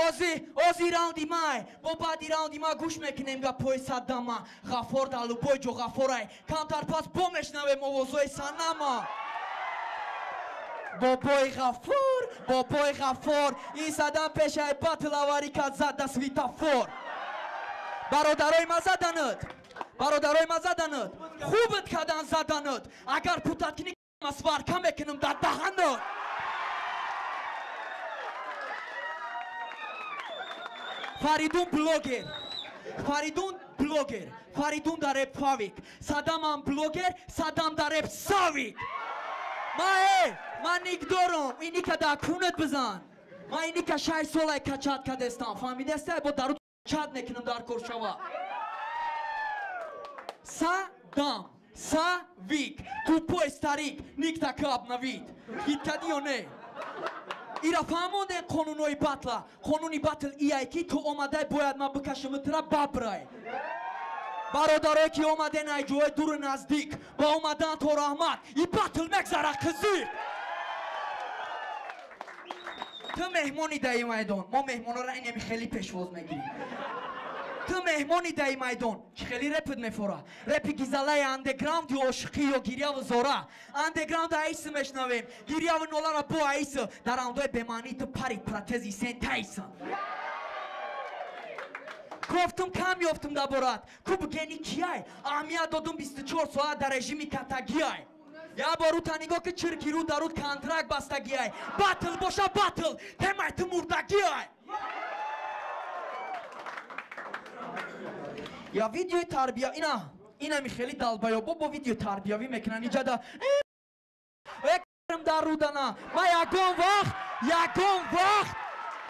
Ози, ози раунди май. Бо баъди раунди ма гӯш мекунем гапҳои Саддама. Ғаффор дар любой ҷо ғаффорай. Камтар пас бо мешнавем овозҳои Санама. Бобои Ғаффор, бобои Ғаффор, ин Садам пешаи батл аварӣ кард, зад да светофор. Бародарои ма заданад. Бародарои ма заданад. Хубат кардан заданад. Агар путат кунӣ, ма сварка мекунам дар даҳанат. Фаридун блогер. Фаридун блогер. Фаридун дар реп фавик. Садамам блогер, Садам дар реп савик. Ма э, ман ник дорам, иника дар кунат бизан. Ман иника 6 солай качать кардестам. Фаҳмидестай, бо дару чат мекунам дар коршава. Садам, Савик, тупой старик, ник така обновит. Хит кадӣ ё не? Ира фаҳмондем қонунҳои батла. Қонуни батл ияй, ки ту омадай, бояд ман бикашамитра бабрай. Бародарое ки омаден ай ҷои дуру наздик, ба омадан то раҳмат. И батл мегзара қизиқ. Ту меҳмони даи майдон. Мо меҳмонора инеми хеле пешвоз мегирем. Ту меҳмони даи майдон. Чӣ хеле репит мефора? Репи гизалаи андеграунди ошиқӣ ё гиряву зора? Андеграунда айси мешнавем, гиряву нолара бо айси. Дар раундҳои бемаънӣ ту парид протези Сен Тайсон. Кофтум, кам ёфтум дар борат. Ку бигени кияй? Аҳамият додум, 24 соат дар режими катагиай. Як бор рута нигоҳ ки, чирки рӯ дар руд контракт бастагиай. Батл боша батл, темай ту мурдагиай. Я видеои тарбия ина, инами хеле долбоёбо бо видеои тарбиявӣ мекунанд иҷада дар рудана. Ма ягон вақт, ягон вақт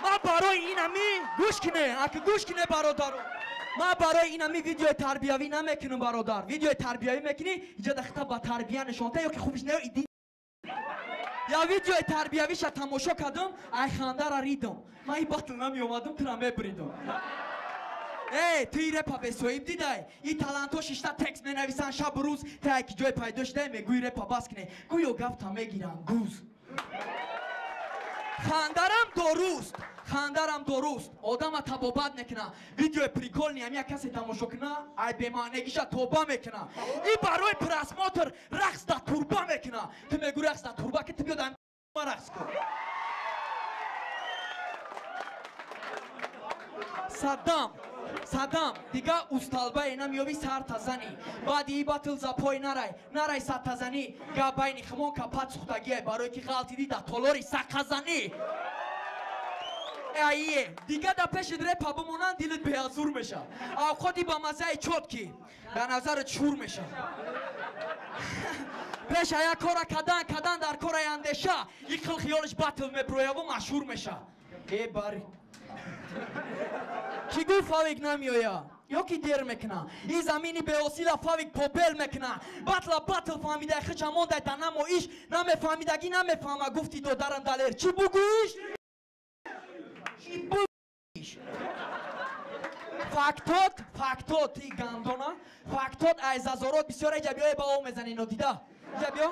ма барои инами, гӯш кине, ака, гӯш кине, бародаро, ма барои инами видеои тарбиявӣ намекунам. Бародар, видеои тарбиявӣ мекунӣ, иҷада хита ба тарбия нишонта ё ки хубиш не иди. Я видеои тарбиявиша тамошо кардам, ай хандара ридам. Ман и батл намеомадам, тура мебиридам. Эй, ту и репа бесоиб дидай? И талантҳо шишта текст менависанд шабу рӯз. Та яки ҷое пайдо шудай, мегӯи репа бас кине, гӯё гафта мегиранд гуз. Хандарам доруст, хандарам доруст, одама табобат мекуна. Видеои прикольный ам як касе тамошо куна, ай бемаънегиша тоба мекуна. И барои просмотр рақс дар турба мекуна. Ту мегӯ рақс дар турба ки, ту биёд рақс кун. Саддам, Саддам, дига усталбае намёби сартазанӣ. Баъди и батл запой нарай, нарай садтазанӣ. Гап байни химон капат сухтагиай, барое ки ғалтидӣ дар толори саққазанӣ. Айе дига да пеши репа бимонанд, дилит беазур меша. Авқоти ба маззаи чотки дар назарат шур меша. Пеша як кора кадан кадан дар кораи андеша, ик хел хиёлиш батл меброяву машҳур меша. Э, бари кӣ гуфт Фавик намеоя ё ки дер мекуна? Ин замини беҳосила Фавик побел мекуна. Батла батл фаҳмидай, хича мондай да намоиш. Намефаҳмидагӣ намефаҳма. Гуфти додарам Далер, чӣ бугӯиш, чӣ бугӯиш? Фактот, фактот, и гандона фактот ай зазорот бисёр. Иҷа биё, ба ов мезани нодида. Иҷа биё.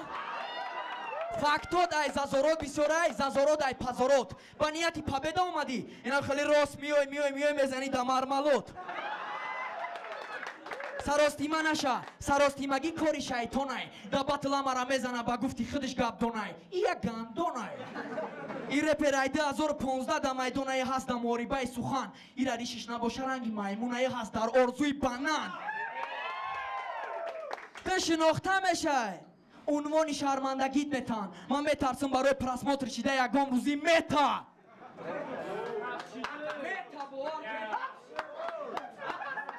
Фактот ай зазорот бисёр, ай зазорот, ай пазорот. Ба нияти победа омадӣ, инам хеле рост миёй, миёй, миёй, мезанӣ да мармалот. Саростима наша, саростимагӣ кори шайтонай. Да батла мара мезана, ба гуфти худаш гапдонай. И як гандонай. И реперай 2015 да майдонаи ҳаст да муҳорибаи сухан. Ира ришиш набоша, ранги маймунае ҳаст дар орзуи банан. Ту шинохта мешай, унвони шармандагит метан. Ман метарсам, барои просмотр шида ягон рӯзи мета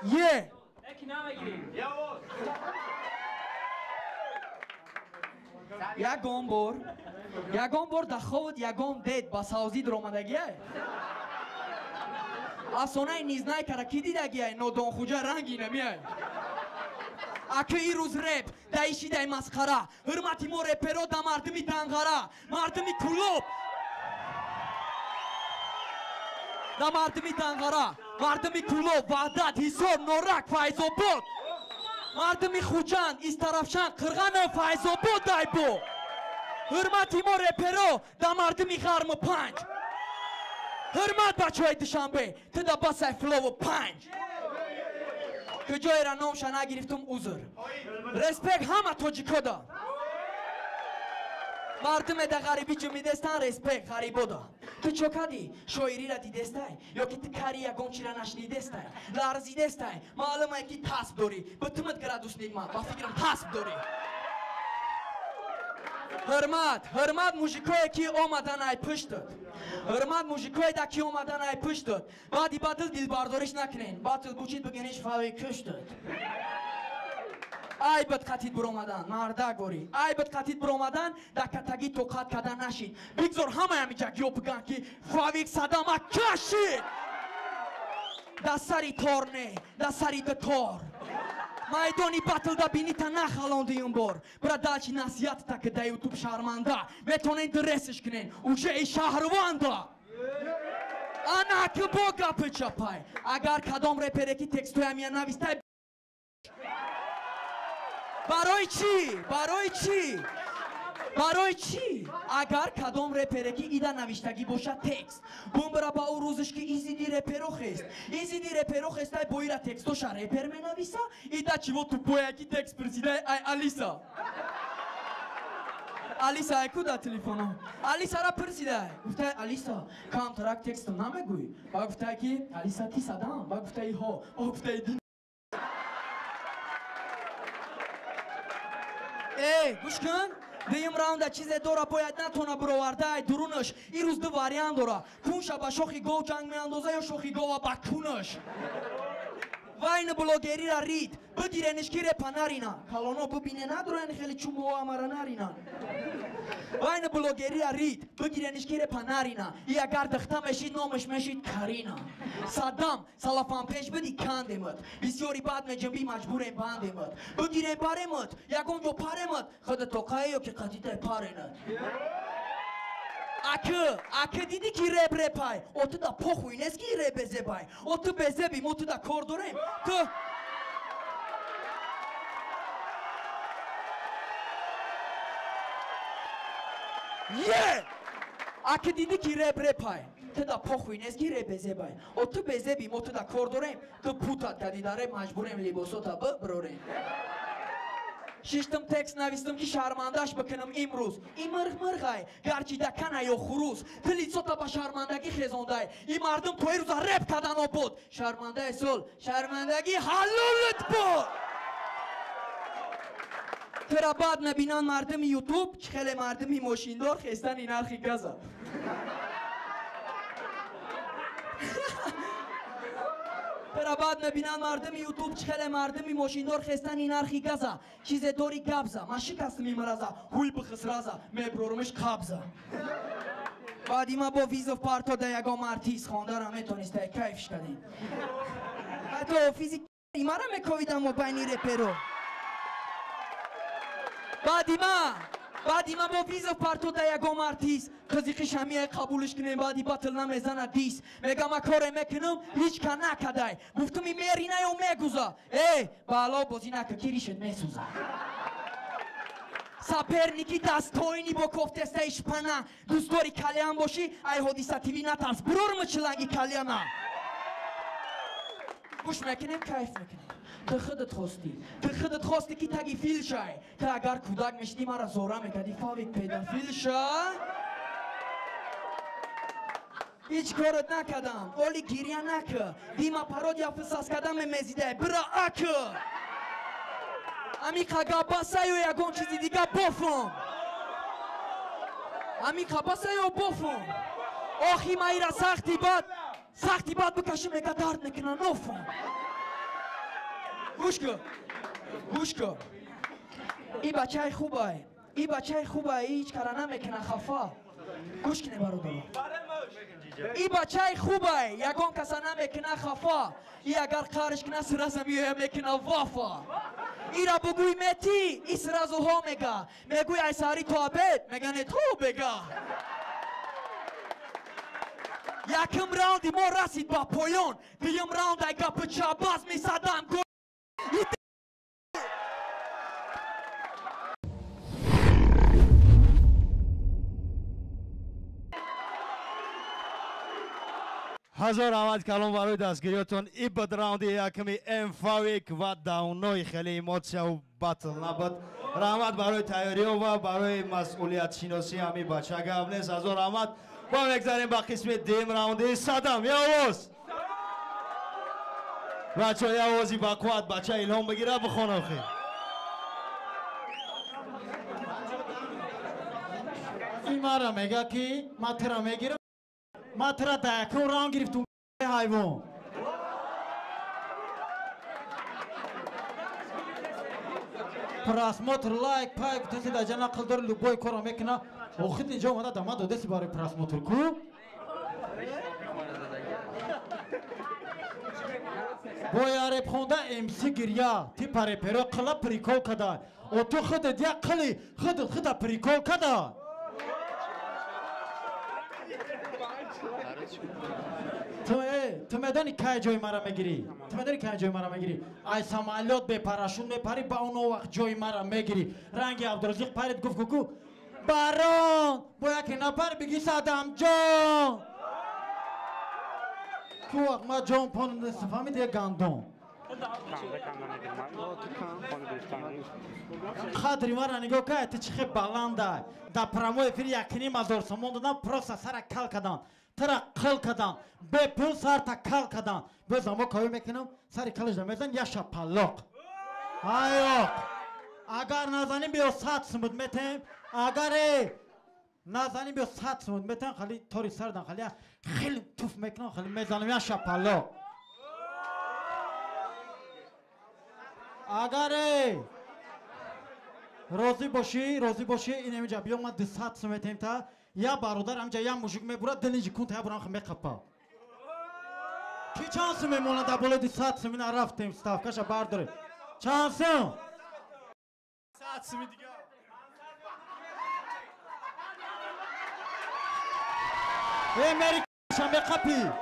е. Ягон бор Ягон бор дар ховут ягон дед ба савзӣ дуромадагиай? Афсонаи Низнайкара кӣ дидагиай? Нодонхуҷа ранги намиай. Аки ирӯз реп даишидай масхара. Ҳурмати мо реперо да мардуми Данғара, мардуми Кулоб, да мардуми Данғара, мардуми Кулоб, Ваҳдат, Ҳисор, Норак, Файзобод, мардуми Хуҷанд, Истарафшан, Қирғану Файзобод дайбо. Ҳурмати мо реперо да мардуми Ғарму Панҷ. Ҳурмат бачаҳои Душанбе, ту да басай флову панҷ. Куҷоера номша нагирифтум, узр. Респект ҳама тоҷикода. Мардуме да ғарибӣ ҷумидестан, респект ғарибода. Ту чо кардӣ? Шоирира дидестай? Ё ки ту кари ягон чира нашнидестай? Ларзидестай? Маълумае ки тасб дорӣ. Битумат градусник ма, ба фикрам тасб дорӣ. Ҳурмат, ҳурмат мужикое ки омадан ай пуштат. Ҳурмат мужикое да ки омадан ай пуштат. Баъди батл дилбардориш накунен. Батл бучид бигиниш фави куштат. Ай бад қатид буромадан, мардак борӣ. Ай бад қатид буромадан, да катагӣ тоқат кардан нашид. Бигзор ҳамаям иҷа гиё биган ки Фавик Садама кашид. Да сари тор не, да сари дутор. Майдони батлда бинита нахалонди ин бор. Бира дальчи насиҳатта ки да ютуб шарманда. Метонен дресш кунен, уже и шаҳрванда. Ана ки бо гапи чапай. Агар кадом репере ки текстоям я навистай. Барои чӣ? Барои чӣ? Барои чӣ? Агар кадом репере ки ида навиштагӣ бошад текст, бумбра ба ӯ рӯзш ки изиди реперо хест. Изиди реперо хестай бо ира текстоша репер менависа, ида чиво тупояки текст присидай ай Алиса. Алиса ай ку да телефоно? Алисара пурсидай. Гуфтай Алиса, камтарак текстам намегӯй. Ба гуфтай ки Алиса ти садам. Ба гуфтай ҳо. О гуфтай ди. Эй, гӯш кун. Дуюм раунда чизе дора бояд натона бироварда ай дурунаш. Ирӯз ду вариант дора. Кунша ба шохи гов ҷанг меандоза ё шохи гова ба кунаш. Вайни блогерира рид. Бигирениш ки репа нарина. Калоно бибине надороян хеле чумоо амара нарина. Вайни блогерира рид. Бигирениш ки репа нарина. И агар дихта мешид номаш мешид Карина. Саддам салафан пеш биди кандемат. Бисёри бад меҷунбӣ маҷбурем бандемат. Бигирем баремат, ягон ҷо паремат. Худа тоқае ё ки қатитай паренат. Акы, акы диди ки реп репай. О ту да похуй нест ки реп безебай. О ту безеби, мо ту да кор дорем. Ту Е! Акы диди ки реп репай. Ту да похуй нест ки реп безебай. О ту безеби, мо ту да кор дорем. Ту путат кади да реп маҷбурем либосота биброрем. Шиштам текст навистам ки шармандаш бикунам имрӯз. И мирғ мирғай, гарчи да кана ё хурӯз. Ту лицота ба шармандагӣ хезондай. И мардум то ирӯза реп кардан обуд. Шармандаи сол, шармандагӣ ҳалолат буд. Тура бад набинанд мардуми ютуб, чӣ хеле мардуми мошиндор хестани нархи газа. Тура бад набинанд мардуми ютуб, чӣ хеле мардуми мошиндор хестани нархи газа. Чизе дори гапза, ман шикастам имраза, ҳуй бихисраза, меброрумиш қабза. Баъди ма бо визов парто да ягон артист хондара метонистай, кайфш кардем. Ҳатто офизи мара мековидам мобайни реперо. Баъди ма бо визов парто да ягон артист қизиқи шамия қабулш кунем, баъди батл намезана дис. Мегам ма коре мекунам, ҳеҷ ка накадай. Гуфтум и мерина ё мегуза. Эй, ба алло бозӣ нака, ки ришет месӯза. Соперники дастойни бо кофтестаи шпана. Дӯстдори калиан бошӣ, ай Ҳодиса ТВ натарс. Бурорма чиланги калиана. Гӯш мекунем, кайф мекунем. Ту худат хостӣ. Ту худат хостӣ ки таги фил шай. Ту агар кӯдак мешидӣ мара зора мекардӣ. Фавик педофил ша. Ҳеҷ корот накардам. Оли гиря накӣ. Дима пародия фисас кардам мезидай. Бира акӣ. Амиқа гапбасаю ягон чизи дига бофам. Амиқа басаю бофам. Охи ма ира сахти бад. Сахти бад бикашим мега дард мекуна нофам. Гӯш кун. Гӯш кун. И бачаи хубай. И бачаи хуба ҳеҷ кара намекуна хафа. Гӯш кине бародаро. И бачаи хубай ягон каса намекуна хафа. И агар қарш куна сразу меоя мекуна вафа. Ира бугӯй мети и сразу ҳо мега. Мегӯй ай саҳари то обед мега не то бега. Якум раунди мо расид ба поён. Дуюм раунд ай гапи чабаз месадам. Ҳазор раҳмат калом барои дастгириётон. И буд раунди якуми М-Фавик ва давнои хеле эмотсияву батл набуд. Раҳмат барои тайёриё ва барои масъулиятшиносӣ ҳамин бача гап нест. Ҳазор раҳмат. Мо мегзарем ба қисми дуюм раунди Садам. Я овоз! Бачо, я овози бақувват, бача илҳом бигира бихон охир. Ин мара мега ки ман тура мегирам. Ман тура дар якум раунд гирифтум ҳайвон. Просмотр, лайк, пайк, таси дар ҷа нақл дори любой корро мекуна. Охир инҷо омада да ман додеси барои просмотр ку? Боя реп хонда МС гиря, типа реперо қила прикол када. О ту худат як қили, худат худа прикол када. Ту медонӣ кай ҷои мара мегирӣ? Ту медонӣ кай ҷои мара мегирӣ? Ай самолёт бе парашют мепарӣ, ба он вақт ҷои мара мегирӣ. Ранги Абдуразиқ парид гуфт куку барон, бо яке напар бигӣ Садамҷон. Ку вақт ма ҷон пон фаҳмид як гандон. Қадри мара нигоҳ кай, ту чӣ хел баландай. Дар прямой эфир 1,5 ҳазор сомон додам, просто сара кал кадан. Тара қил кадан, бепул сарта кал кадан. Боз амо кавӣ мекунам, сари калаш мезан я шапалоқ. Айоқ. Агар назаним биё 100 сумут метем, агар назаним биё 100 сумут метем, хали тори сардан хали хеле туф мекунам, хали мезанам я шапалоқ. Агар розӣ бошӣ, розӣ бошӣ, ин инҷа биё ман 200 сум метем та я бародар ҳамҷа я мужик мебурад, дилинҷи кун та я бурам меқапа. Ки чанд сум мемонад дар болои 200 сум? Ина рафтем ставкаша бардоре. Чанд сум? 100 суми дига. Э мери ша меқапӣ.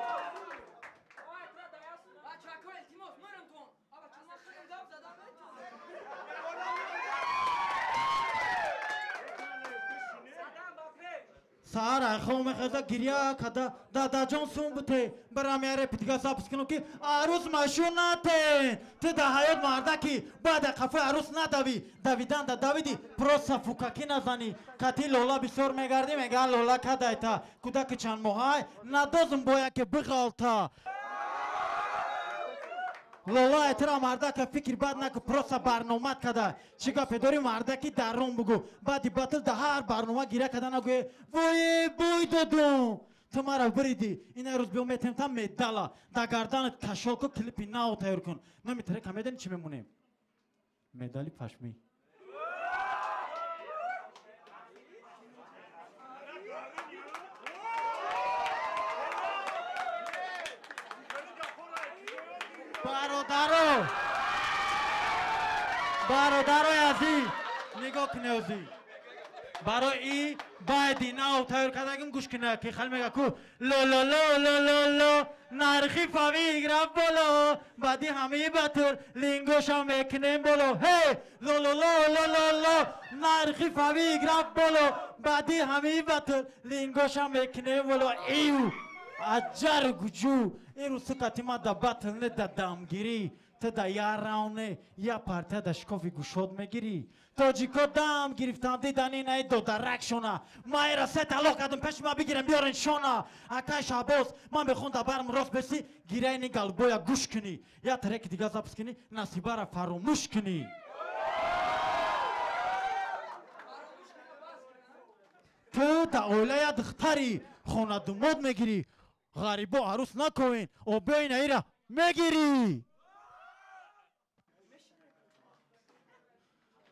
Саҳар айхом мехеза гиря када дадаҷон сум буте барам я репи дига запис кунам ки арӯс машҳур натен. Ту дар ҳаёт мардаки бояд дар қафои арӯс надавӣ. Давидан да давиди просто фукакӣ назанӣ. Кати лола бисёр мегардӣ, мега лола кадайта кӯдаки чанд моҳай надозм бояд ки биғалта. Лола этра мардака фикр бад наку, просто барномат када. Чӣ гапе дори мардаки дарун бугу. Баъди батл да ҳар барнома гиря када нагӯе вое бой додум. Ту мара биридӣ. Ина рӯз биё метем та медала. Да гарданат кашолку клипи нав тайёр кун. Номи трека медонӣ чӣ мемонем? Медали пашмӣ. Бародаро, бародарои азиз, нигоҳ кунед озӣ. Барои и байди нав тайёр кардагим гӯш кунед ки хали мега ку ло ло ло ло ло ло нархи фавик рафт боло, баъди ҳамаи батр лингошам мекунем боло. Ҳе ло ло ло ло ло ло нархи фавик рафт боло, баъди ҳамаи батр лингошам мекунем боло. Ив аҷар гуҷу ин рӯз ту ма да батл не да дамгирӣ, ту да я раунд не я партия да шкофи гушод мегирӣ. Тоҷико дам гирифтан дидан инаи додарак шона. Ма ира се талоқ кардам пеши ма бигирем биёрен шона. Акай Шаҳбоз, ман мехоҳам да барм рост беси, гирайни галбоя гӯш кунӣ. Я треки дига запис кунӣ, насибара фаромӯш кунӣ. Ту да оила я духтарӣ, хонадумод мегирӣ. Ғарибо арӯс накоин, обёи наира мегирӣ.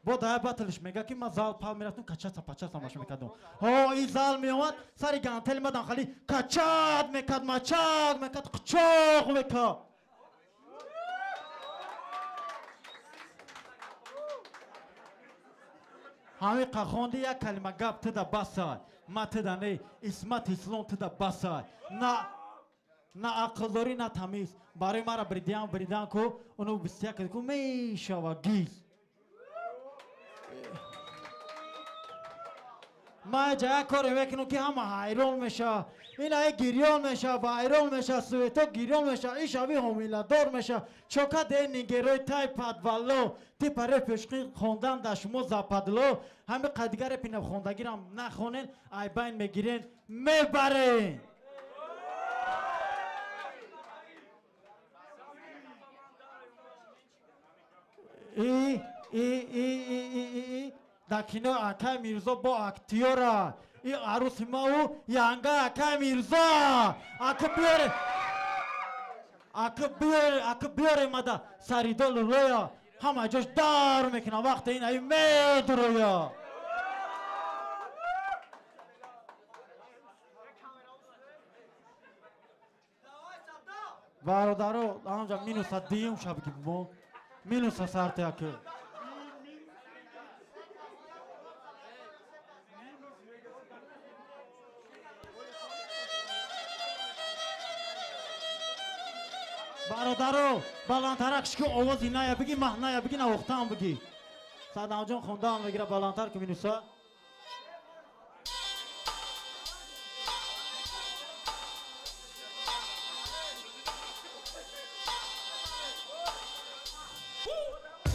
Бо дая батлш мега ки ма зал пал мерафтум качаса пачаса маш мекардум. Ҳо и зал меомад сари гантели мадан хали качат мекард, мачак мекард, қучоқ мекард. Ҳамин қахонди як калима гап тида басай, ма тида не, Исмат Ислом тида басай. На ақлдорӣ, на тамиз. Барои мара бридиан бридан ку, уну 21 ку мешава гиз. Ма ҷа як коре мекунам ки ҳама ҳайрон меша. Ина гирён меша, вайрон меша, суето гирён меша, ин шаби ҳомиладор меша. Чока де нигерои тай падвало, типа репешқи хондан дар шумо западло. Ҳами қадига репи нахондагирам нахонен, айбайн мегирен, мебарен. И и и и и и дар кино акай Мирзо бо актёра. И аруси ма ӯ янга акай Мирзо. Ака биёре. Ака биёре, ака биёре мада саридо лулоя. Ҳама ҷош дар мекунам вақте ин ай медуроя. Бародаро, анҷа минуса дуюм шаб ки мо минуса сарте ака. Бародаро, баландтарак шки овози ная биги, маҳная биги, навохтаам биги. Садамҷон хондаам мегира баландтар ки минуса.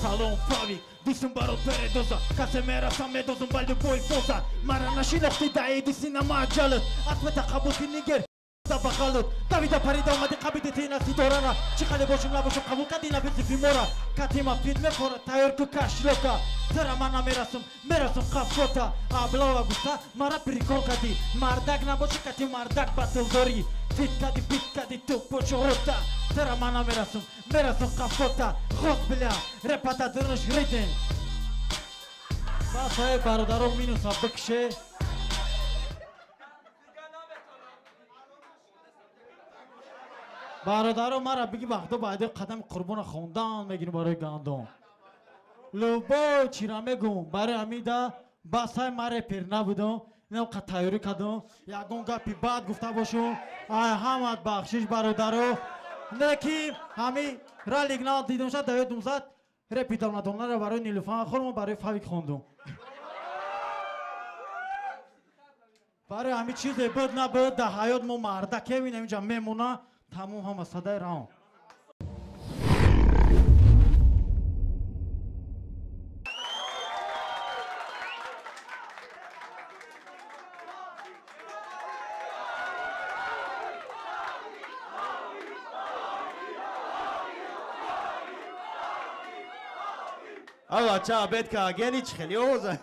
Салом Фавик, дисм барот передоза, касе мерасам медозум ба любой поза. Мара нашинохти даиди синама аҷалат, атвета қабул ки нигер бағалат. Давида парида омади қабиди тина ситорара, чӣ қадар бошум набошум қабул кади нафиси фимора. Катима фит мехора тайёр ку кашлока, тара ман намерасум, мерасум қафота. Аблова гуфта мара прикол кади, мардак набоши кати мардак батлдорӣ. Фит кади бит кади ту почорота, тара ман намерасум, мерасум қафота. Хос бля, репата дурнаш ритм. Басае бародаро минуса бикше. Бародаро мара биги вақто баъди қадами қурбона хондан мегирим барои гандон. Любой чира мегум барои ҳамида басай ма репер набудам, инам қа тайёрӣ кардам, ягон гапи бад гуфта бошум, ай ҳамат бахшиш бародаро. Не ки ҳами ралик на дидам шад даёдум зад репи донадонара барои Нилуфан хонум барои Фавик хондум. Барои ҳами чизе буд набуд дар ҳаёт мо мардакем, ин ҳаминҷа мемона. Тамом ҳама садаи раон. Ава ча абед ка гени чӣ хеле овоза.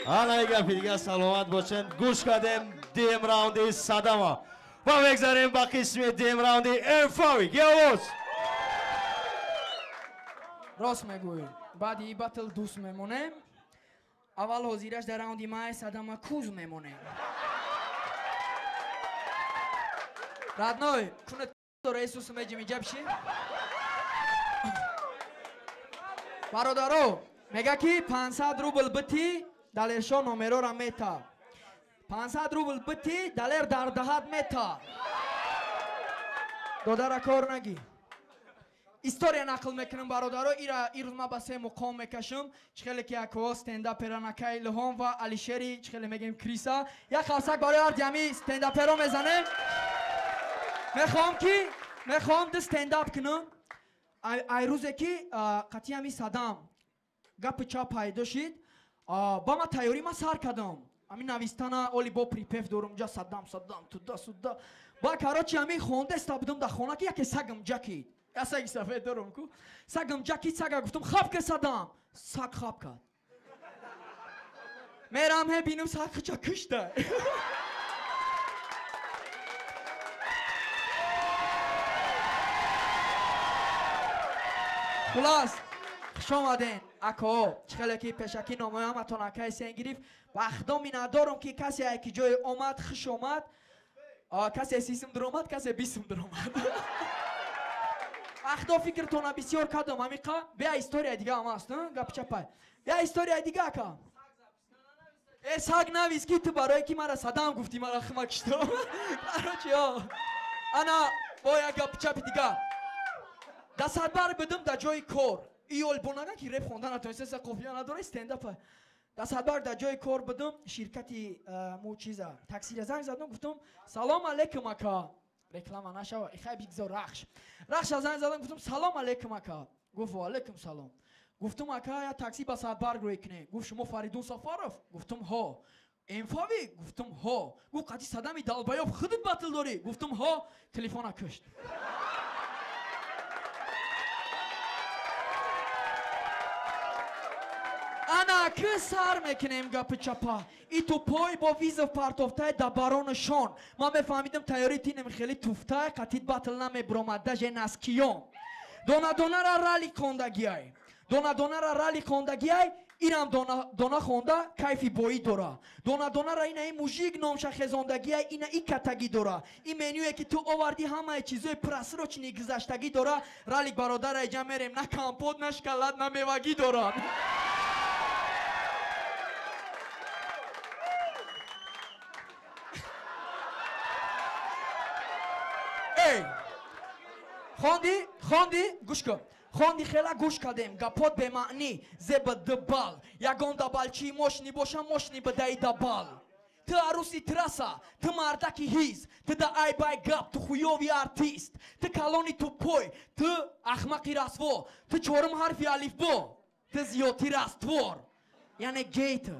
Ана гапи дига саломат бошед. Гӯш кардем дим раунди Садама. Ва мегзарем ба қисми дим раунди Фавик. Овоз. Рост мегӯӣ. Баъди и батл дӯст мемонем. Аввал ҳозираш дар раунди май Садама куз мемонем. Родной, кунет Иисус меҷими ҷабши. Бародаро, мега ки 500 рубл бити далершо номерора мета. 500 рубл бити далер дар даҳат мета. Додара кор нагӣ. История нақл мекунам бародаро, ира ирӯз ма ба се муқом мекашам. Чӣ хеле ки якҳо стендапера Накаи Илҳом ва Алишери, чӣ хеле мегем Криса. Як қарсак барои ҳар ҳами стендаперо мезанем. Мехоҳам ди стендап кунам. Ай рӯзе ки қатъи ҳами Садам гапи чап пайдо шид, ба ма тайёрӣ ма сар кардам. Ами навистана оли бо припев дорум ҷа Садам Садам туда суда. Ба короче ами хондаста будам дар хона ки яке сагам ҷакид. Я саги сафед дорум ку. Сагам ҷакид, сага гуфтам хаб ка Садам. Саг хаб кард. Мерам ҳе бинам саг хуча кушта. Хулас, хуш омаден, ако, чӣ хеле ки пешакӣ номои ҳаматон акаи сен гирифт, вақтдо миннатдорум ки касе ки ҷое омад, хуш омад, касе сисм дуромад, касе бисм дуромад. Вақтдо фикртона бисёр кардам, ҳамиқа, бия история дига ҳам аст, гапи чапай. Бия история дига, ака. Э, саг навис ки ту барое ки мара садам гуфтӣ, мара хима кишто. Короче, ана, бо як гапи чапи дига. Дастбар бидум дар ҷои кор. Иёл бонага ки реп хонда натониста, қофия надора, стендапа. Дастбар дар ҷои кор бидум, ширкати мучиза. Таксира занг задам, гуфтум: "Салом алейкум, ака." Реклама нашава, ихай бигзор рахш. Рахша занг задам, гуфтум: "Салом алейкум, ака." Гуфт: "Ва алейкум салом." Гуфтум: "Ака, я такси ба Садбарг рӯй кунем." Гуфт: "Шумо Фаридун Сафаров?" Гуфтум: "Ҳо." Эмфави? Гуфтум: "Ҳо." Гуфт: "Қати Садами Далбаёв худат батл дорӣ?" Гуфтум: "Ҳо." Телефона кушт. Ана ки сар мекунем гапи чапа. И тупой бо визов партофтай да барону шон. Ман мефаҳмидам тайёри тинем хеле туфтай, қатит батл намебуромад, даже наскиём. Донадонара ралли хондагиай. Донадонара ралли хондагиай, инам дона хонда кайфи боӣ дора. Донадонара ина и мужик номша хезондагиай, ина и катагӣ дора. И менюе ки ту овардӣ ҳамаи чизои просрочни гузаштагӣ дора. Раллик бародара иҷа мерем, на компот, на шоколад, на мевагӣ дора. Хонди, хонди, гӯш кун. Хонди хела гӯш кардем, гапот бемаънӣ, зеба дбал. Ягон дабалчии мошни боша, мошни бадаи дабал. Ту аруси трасса, ту мардаки ҳиз, ту да айбай гап, ту хуёви артист, ту калони тупой, ту ахмақи расво, ту чорум ҳарфи алифбо, ту зиёдти раствор, яъне гей ту.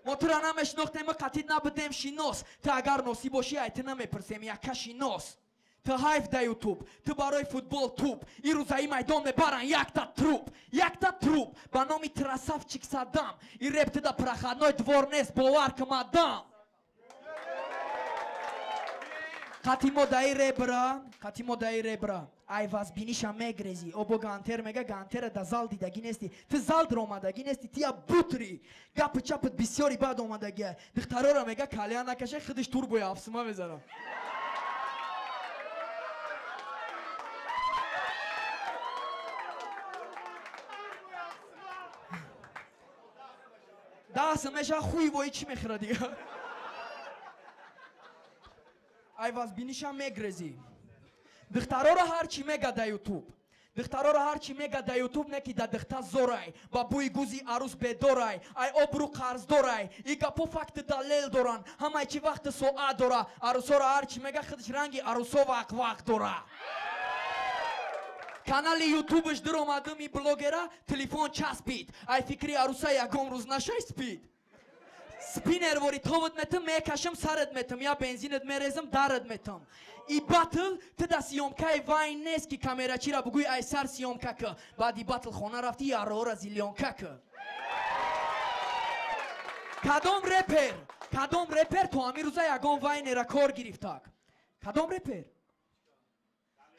Мо тура намешинохтем, қатид набудем шинос, ту агар носӣ бошӣ, ай ту намепурсем, яка шинос. Ту ҳайф да ютуб, ту барои футбол туп, ирӯзаи майдон мебаранд якта труп, якта труп ба номи Трасавчик Саддам. И реп ту да проходной двор нест, бовар ки мадам. Қати мо даи ребра, қати мо даи ребра, айвазбиниша мегрезӣ. Обо гантер мега, гантера да зал дидагӣ нестӣ, ту зал даромадагӣ нестӣ, ту я бутри. Гапи чапат бисёри бад омадагия. Духтарора мега калия накаша, худаш турбои ҳафсима мезанад. Даҳ меша хуй вои чӣ мехӯра дига? Айвазбиниша мегрезӣ. Духтарора ҳар чӣ мега да ютуб. Духтарора ҳар чӣ мега да ютуб, не ки да духта зорай, ба бӯи гузи арӯс бедорай, ай обрӯ қарздорай. И гапо факти далел доранд, ҳамаи чӣ вақти соат дора. Арӯсора ҳар чӣ мега, худаш ранги арӯсо вақ-вақ дора. Канали ютубаш дуромадум и блогера телефон часпид. Ай фикри аруса ягон рӯз нашай спид. Спинервори товат метам, мекашам, сарат метам, я бензинат мерезам, дарат метам. И батл ту да съёмкаи вайн нест ки камерачира бугӯй ай сар съёмка ка. Баъди батл хона рафти ярора зилёнка ка. Кадом репер, кадом репер то ҳамин рӯза ягон вайнера кор гирифтак? Кадом репер?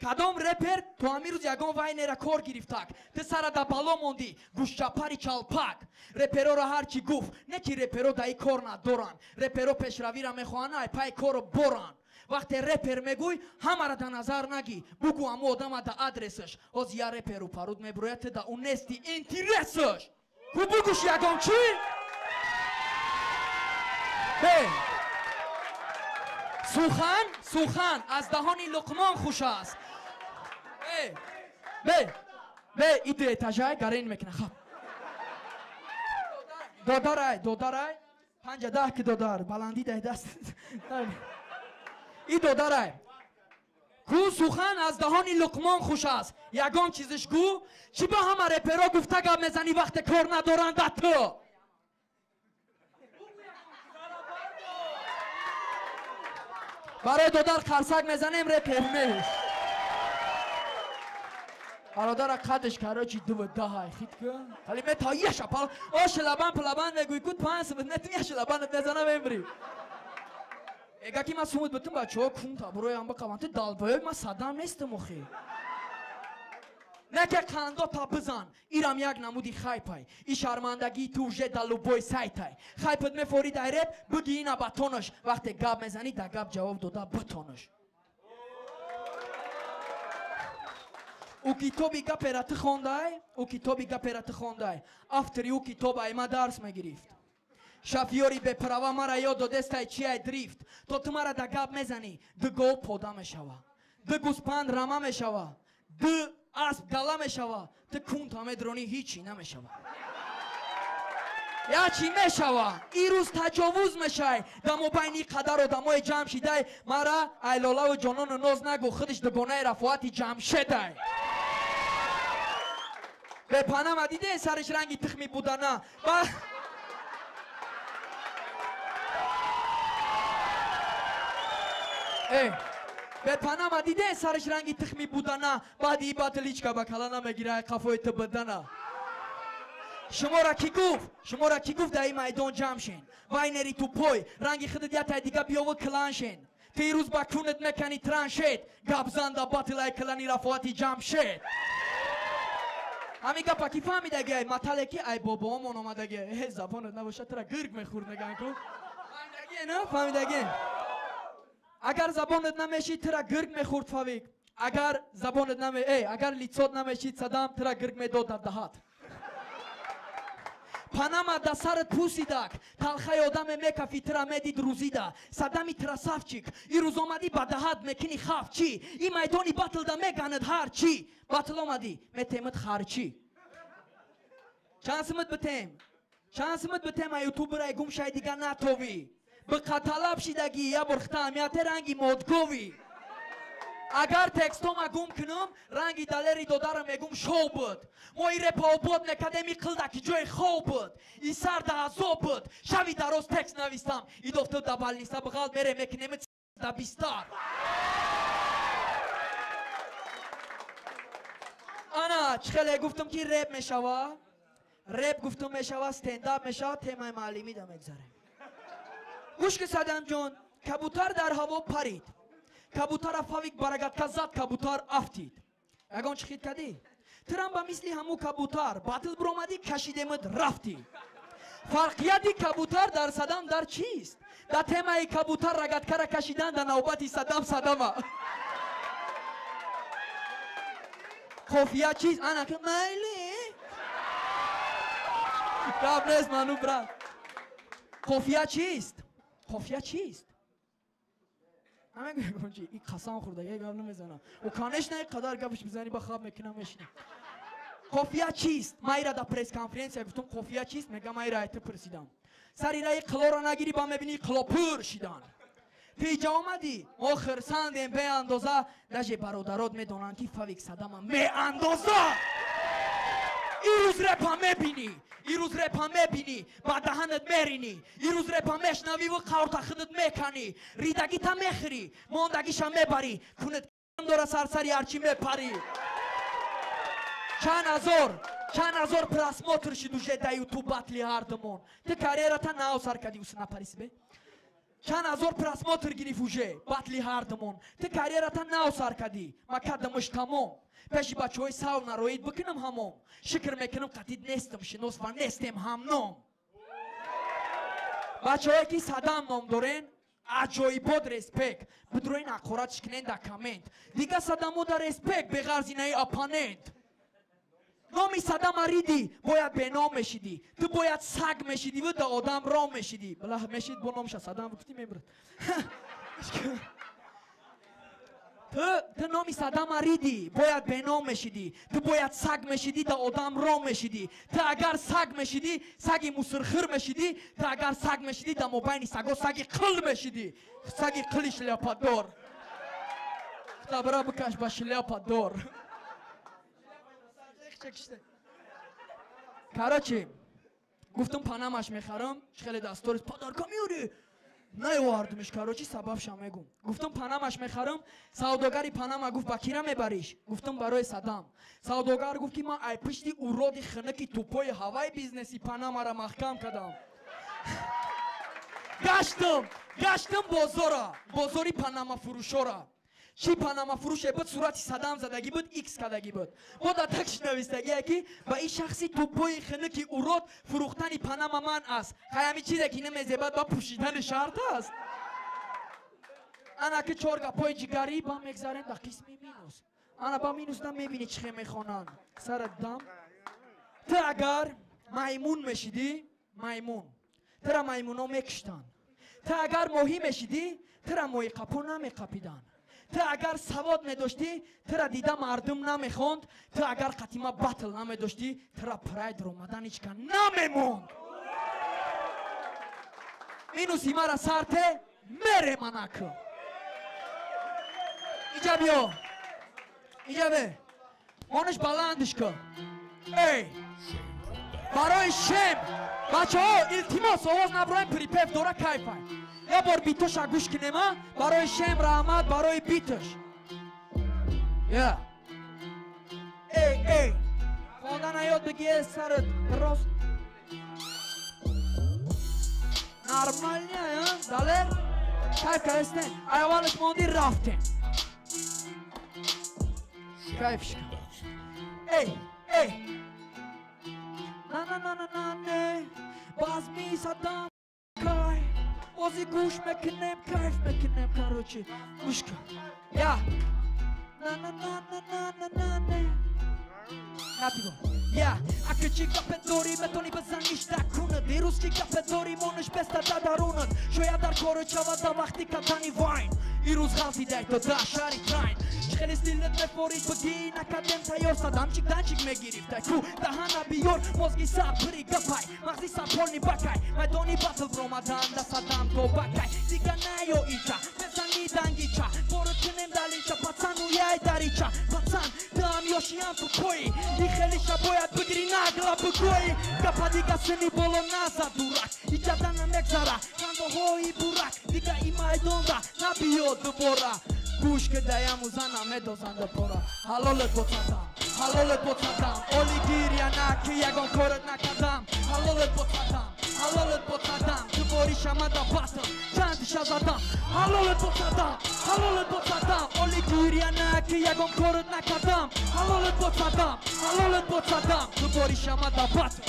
Кадом репер то ҳамин рӯз ягон вайнера кор гирифтак? Ту сара да бало мондӣ, гӯшчапари чалпак. Репероро ҳар чӣ гуфт, не ки реперо даи кор надоранд. Реперо пешравира мехоҳанд, ай пай корро боранд. Вақте репер мегӯй, ҳамара да назар нагӣ, бугӯ ҳамо одама да адресаш. Ҳоз я реперу паруд мебурояд, ту да ӯ нести интересаш. Ку бугӯш ягон чӣ? Бе! Сухан, сухан аз даҳони Луқмон хуш аст. Бе, бе, и ду этажай гарен мекуна, хаб. Додарай, додарай, 5-10 ки додар, баландӣ дай даст. И додарай. Ку сухан аз даҳони Луқмон хуш аст. Ягон чизиш гӯ, чӣ ба ҳама реперо гуфта гап мезанӣ вақте кор надоранд да ту? Барои додар қарсак мезанем, репер нест. Бародара қадаш короче 2.10 хит кун. Хали мета яша пал. Ош лабан плабан мегӯй куд 5 сум нетм яша лабанат мезанам эмбри. Эга ки ма сумут бутум бачаҳо кун та буроям бақаван ту далбоёй ма садам нестам охи. Не ки қандота бизан, ирам як намуди хайпай. И шармандагии ту уже да любой сайтай. Хайпат мефори дай реп, буги ина ба тонаш. Вақте гап мезанӣ, да гап ҷавоб дода битонаш. Ӯ китоби гапера ту хондай, ӯ китоби гапера ту хондай. Автори ӯ китоб ай ма дарс мегирифт. Шофёри беправа мара ёд додестай чиай дрифт. То ту мара да гап мезанӣ, ду гов пода мешава. Ду гӯспанд рама мешава. Ду асп гала мешава. Ту кунта медронӣ ҳичи намешава. Ячи мешава. Ирӯз таҷовуз мешай. Да мобайни қадар одамои ҷамъ шидай, мара айлолаву ҷонону ноз нагӯ, худиш дугонаи Рафоати Ҷамшедай. Бепанама диден сариш ранги тухми будана. Ба Э, бепанама диден сариш ранги тухми будана, баъди и батличка ба кала намегира қафои ту будана. Шумора кӣ гуфт? Шумора кӣ гуфт дар ин майдон ҷамъ шен? Вайнери тупой, ранги худат ятай дига биёву клан шен. Ту ирӯз ба кунат мекани траншет, гапзан да батлай клани Рафоати Ҷамшед. Ҳамин гапа ки фаҳмидаги, матале ки ай бобоомон омадаги. Э, забонат набошад, тура гирг мехӯрд меган ку. Фаҳмидаги, на? Фаҳмидаги. Агар забонат намешид, тура гирг мехӯрд Фавик. Агар забонат наме, эй, агар лицот намешид Садам, тура гирг медод дар даҳат. Панама да сарат пусидак, талхаи одаме мекафи тура медид рӯзида. Садами красавчик, ирӯз омадӣ ба даҳат мекини хавчӣ. И майдони батлда меганад ҳарчӣ. Батл омадӣ, метемад харчӣ. Чанд сумат битем? Чанд сумат битем а ютуберай гум шай дига натовӣ. Биқаталаб шидагӣ, я бор хита аҳамияте ранги модговӣ. Агар текстома гум кунам, ранги Далери додарам мегум шоу буд. Мо и репа обод мекардем, и қилда ки ҷои хоб буд. И сар да азоб буд. Шави дароз текст навистам. И дофту да балниса бғал мере мекунем да бистар. Ана, чӣ хеле гуфтам ки реп мешава? Реп гуфтам мешава, стендап мешава, темаи маълимӣ да мегзарем. Гӯш ки Садамҷон, кабутар дар ҳаво парид. Кабутара Фавик барагатка зад, кабутар афтид. Ягон чӣ хит кардӣ? Тирам ба мисли ҳамун кабутар, батл биромадӣ, кашидемат рафтӣ. Фарқияти кабутар дар Садам дар чист? Дар темаи кабутар рагаткара кашидан дар навбати Садам Садама. Қофия чист? Ана ки майли. Гап нест ману брат. Қофия чист? Қофия чист? Ҳамин чи и қасам хӯрда, я гап намезанам. О, конечно, и қадар гапш бизанӣ ба хаб мекунам мешинам. Қофия чист? Ма ира дар пресс-конференсия гуфтам қофия чист, мегам ма ира айта пурсидам. Сари раи қилоро нагирӣ ба мебинӣ қило пур шидан. Ту иҷа омадӣ, мо хирсандем беандоза, даже бародарот медонанд ки Фавик Садама меандоза. Ирӯз репа мебинӣ, ирӯз репа мебинӣ, ба даҳанат меринӣ, ирӯз репа мешнавиву қаврта худат меканӣ, ридагита мехӯрӣ, мондагиша мебарӣ, кунат дора сарсари ҳарчӣ мепарӣ. Чанд ҳазор просмотр шид уже да ютуб батли ҳардумон. Ту карьерата нав сар кардӣ, уси напарис бе. Чанд ҳазор просмотр гирифт уже батли ҳардумон. Ту карьерата нав сар кардӣ, ма кардамаш тамом. Пеши бачаҳои сав нароид бикунам ҳамом. Шукр мекунам қатид нестам шинос ва нестем ҳамном. Бачаҳое ки Садам ном дорен, аҷоибот респект. Бидроин ҳақорат шикнен дар коммент. Дига Садамо да респект беғарз инаи оппонент. Номи Садама ридӣ, бояд беном мешидӣ. Ту бояд саг мешидиву да одам ром мешидӣ. Бала мешид бо номша Садам гуфтӣ мебурд. Ту номи Садама ридӣ, бояд беном мешидӣ. Ту бояд саг мешидӣ, да одам ром мешидӣ. Ту агар саг мешидӣ, саги мусирхӯр мешидӣ. Ту агар саг мешидӣ, да мобайни саго саги қил мешидӣ. Саги қили шляпадор. Табра бикаш ба шляпадор. Короче, гуфтам панамаш мехарам, хеле дасторис подарка меёрӣ. Наёвардумиш, короче, сабабша мегум. Гуфтам панамаш мехарам, савдогари панама гуфт ба кира мебариш? Гуфтам барои Садам. Савдогар гуфт ки ман ай пишти уроди хинаки тупои ҳаваи бизнеси панамара маҳкам кардам. Гаштам, гаштам бозора, бозори панама фурӯшора. Чӣ панама фурӯше буд, сурати Садам задагӣ буд, икс кардагӣ буд. Бо дар такш навистагие ки ба ин шахси тупои хинуки урод фурӯхтани панама ман аст. Хай ҳами чизе ки намезебад ба пӯшидани шарт аст. Ана ки чор гапҳои ҷигарӣ ба мегзарем дар қисми минус. Ана ба минус намебинӣ чӣ хел мехонанд. Сара дам. Ту агар маймун мешидӣ, маймун. Тура маймуно мекуштанд. Ту агар моҳӣ мешидӣ, тура моҳиқапо намеқапиданд. Ту агар савод медоштӣ, тура дида мардум намехонд. Ту агар қатима батл намедоштӣ, тура прайд ромадан ҳеч кас намемонд. Минуси мара сарте мереманак. Иҷа биё. Иҷа бе. Мониш баландиш кун. Эй! Барои шем! Бачаҳо, илтимос, овоз наброем, припев дора кайфай. Я бор битоша гӯш кинем, а? Барои шем раҳмат, барои битош. Я. Эй, эй! Хондана ёд бигир, сарат рост. Нормально, а? Далер? Кайф кардастен. Ай аввалаш монди рафтем. Кайфш кун. Эй, эй! На на на на на не. Базми Садам кай. Ози гӯш мекунем, кайф мекунем, короче. Гӯш кун. Я. На на на на на на на не. Натиго. Я. Ака чӣ гапе дорӣ, метонӣ бизаниш дар кунат. Дирӯз чӣ гапе дорӣ, мониш беста дар дарунат. Шояд дар кору шавад дар вақти кардани вайн. Ирӯз ғалтидай то дар шаҳри Трайн. Чӣ хеле стилет мефорид, бигӣ накардем тайёр. Садамчик данчик мегирифтай ку даҳана биёр. Мозги сар пири гапай, мағзи сар полни бакай. Майдони батл бромадан да Садам то бакай. Дига наё иҷа, мезани дангича. Бору кунем далинча, пацану яй дарича. Пацан, ту ҳам ёшиам тупоӣ. И хелиша бояд бигирӣ нагла бигӯӣ. Гапа дига сини боло назад дурак. Иҷада намегзара хандаҳои бурак. Дига и майдонда набиё дубора. Гӯш кидаяму зана медозанда пора. Ҳалолат бо Садам, ҳалолат бо Садам. Оли гиря на ки ягон корат накардам. Ҳалолат бо Садам, ҳалолат бо Садам. Ту бориш амада батл, чандиша задам. Ҳалолат бо Садам, ҳалолат бо Садам. Оли гиря на ки ягон корат накардам. Ҳалолат бо Садам, ҳалолат бо Садам. Ту бориш амада батл.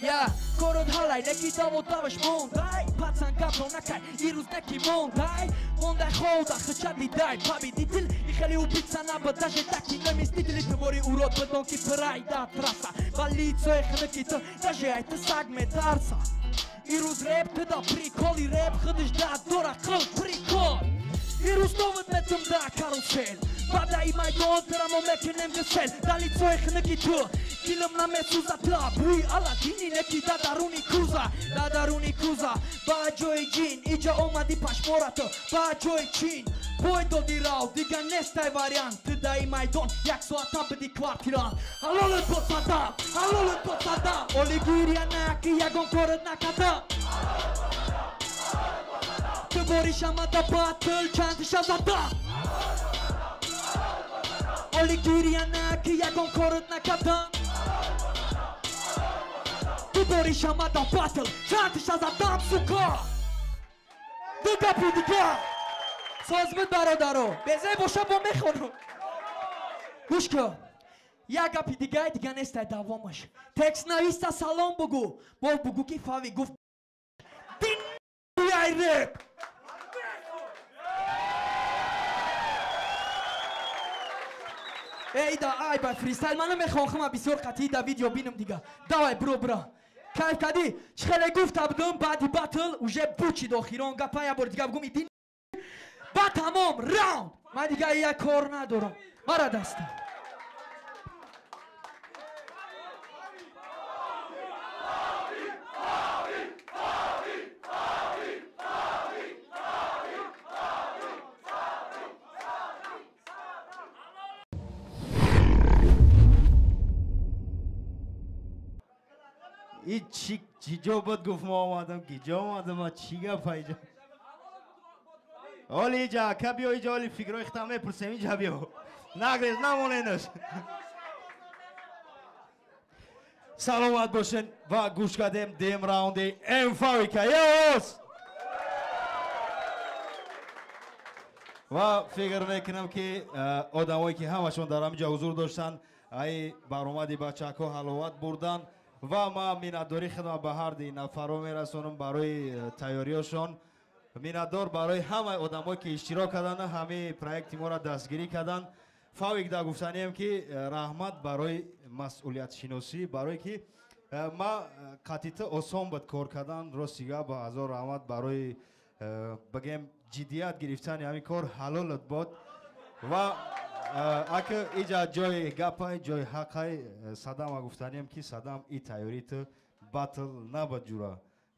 Я, корот ҳалай, неки даво даваш мондай. Пацан гапро накай, ирӯз неки мондай. Мондай хода, хича дидай, победитель. И хеле убийца набад, даже таки наместители. Ту бори урод бидон ки прайда траса. Ба лицои хинуки ту, даже ай ту саг метарса. Ирӯз реп ту да приколи, реп худиш да дора қил прикол. Ирӯз довод метум да карусел. Баъдаи майдон тура мо мекунем гусел. Да лицои хинуки ту дилам намесӯза. Ту абрӯи Аладдини неки да даруни куза. Да даруни куза ба ҷои ҷин иҷа омадӣ пашмора ту ба ҷои чин. Бой доди рав, дига нестай вариант. Ту даи майдон як соата бидӣ квартирант. Ҳалолат бо Садам, ҳалолат бо Садам. Оли гиря на ки ягон корат накардам. Ту бориш амада батл, чандиша задам. Оли гиря на ки ягон корат накардам. Ту бориш амада батл, чандиша задам, сука. Ду гапи дига. Соз буд бародаро. Безе боша бо мехонам. Гӯш кун. Як гапи дигай дига нестай давомаш. Текст нависта салом бугӯ. Бо бугӯ ки Фави гуфт дин яй реп. Эй да ай ба фристайл ман намехоҳам хама бисёр қатъӣ да видео бинам дига. Давай бро бро. Кайф кардӣ? Чӣ хеле гуфта будум баъди батл уже бучид охирон гапа я бор дига бугум иди ба тамом раунд. Ман дига як кор надорам. Мара даста. И чӣ ҷо буд гуфт мо омадам, ки ҷо омадам, ма чӣ гапа иҷа? Оли иҷа, ака биё иҷа, оли фикрҳои худам мепурсем, иҷа биё. Нагрез, намоненаш. Саломат бошен ва гӯш кардем дем раунди МФВК. Ёс! Ва фикр мекунам ки одамое ки ҳамашон дар ҳаминҷо ҳузур доштанд, ай баромади бачаҳо ҳаловат бурданд ва ман миннатдории худам ба ҳар ди нафарҳо мерасонам барои тайёриёшон. Миннатдор барои ҳамаи одамое ки иштирок карданд, ҳамаи проекти моро дастгирӣ карданд. Фавик да гуфтанием ки раҳмат барои масъулиятшиносӣ, барое ки ма қатита осон буд кор кардан, рости гап ба ҳазор раҳмат барои бигем ҷиддият гирифтани ҳамин кор ҳалолат бод. Ва ака иҷа ҷои гапай, ҷои ҳақай Садама гуфтанием ки Садам и тайёрӣ ту батл набад ҷура.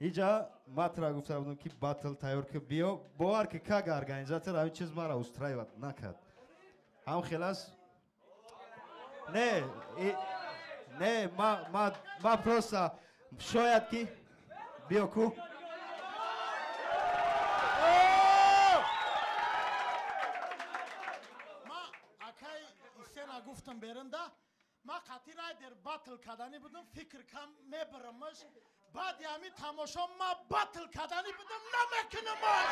Иҷа матра гуфта будам ки батл тайёр ки биё, бовар ки как организатор ҳамин чиз мара устраиват накард. Ҳам хелас не, не, ма просто шояд ки биё ку. Гуфтам беринда, ма қатъи райдер батл кардани будам, фикр кам мебарамаш, баъди ҳами тамошо ма батл кардани будам, намекунамаш.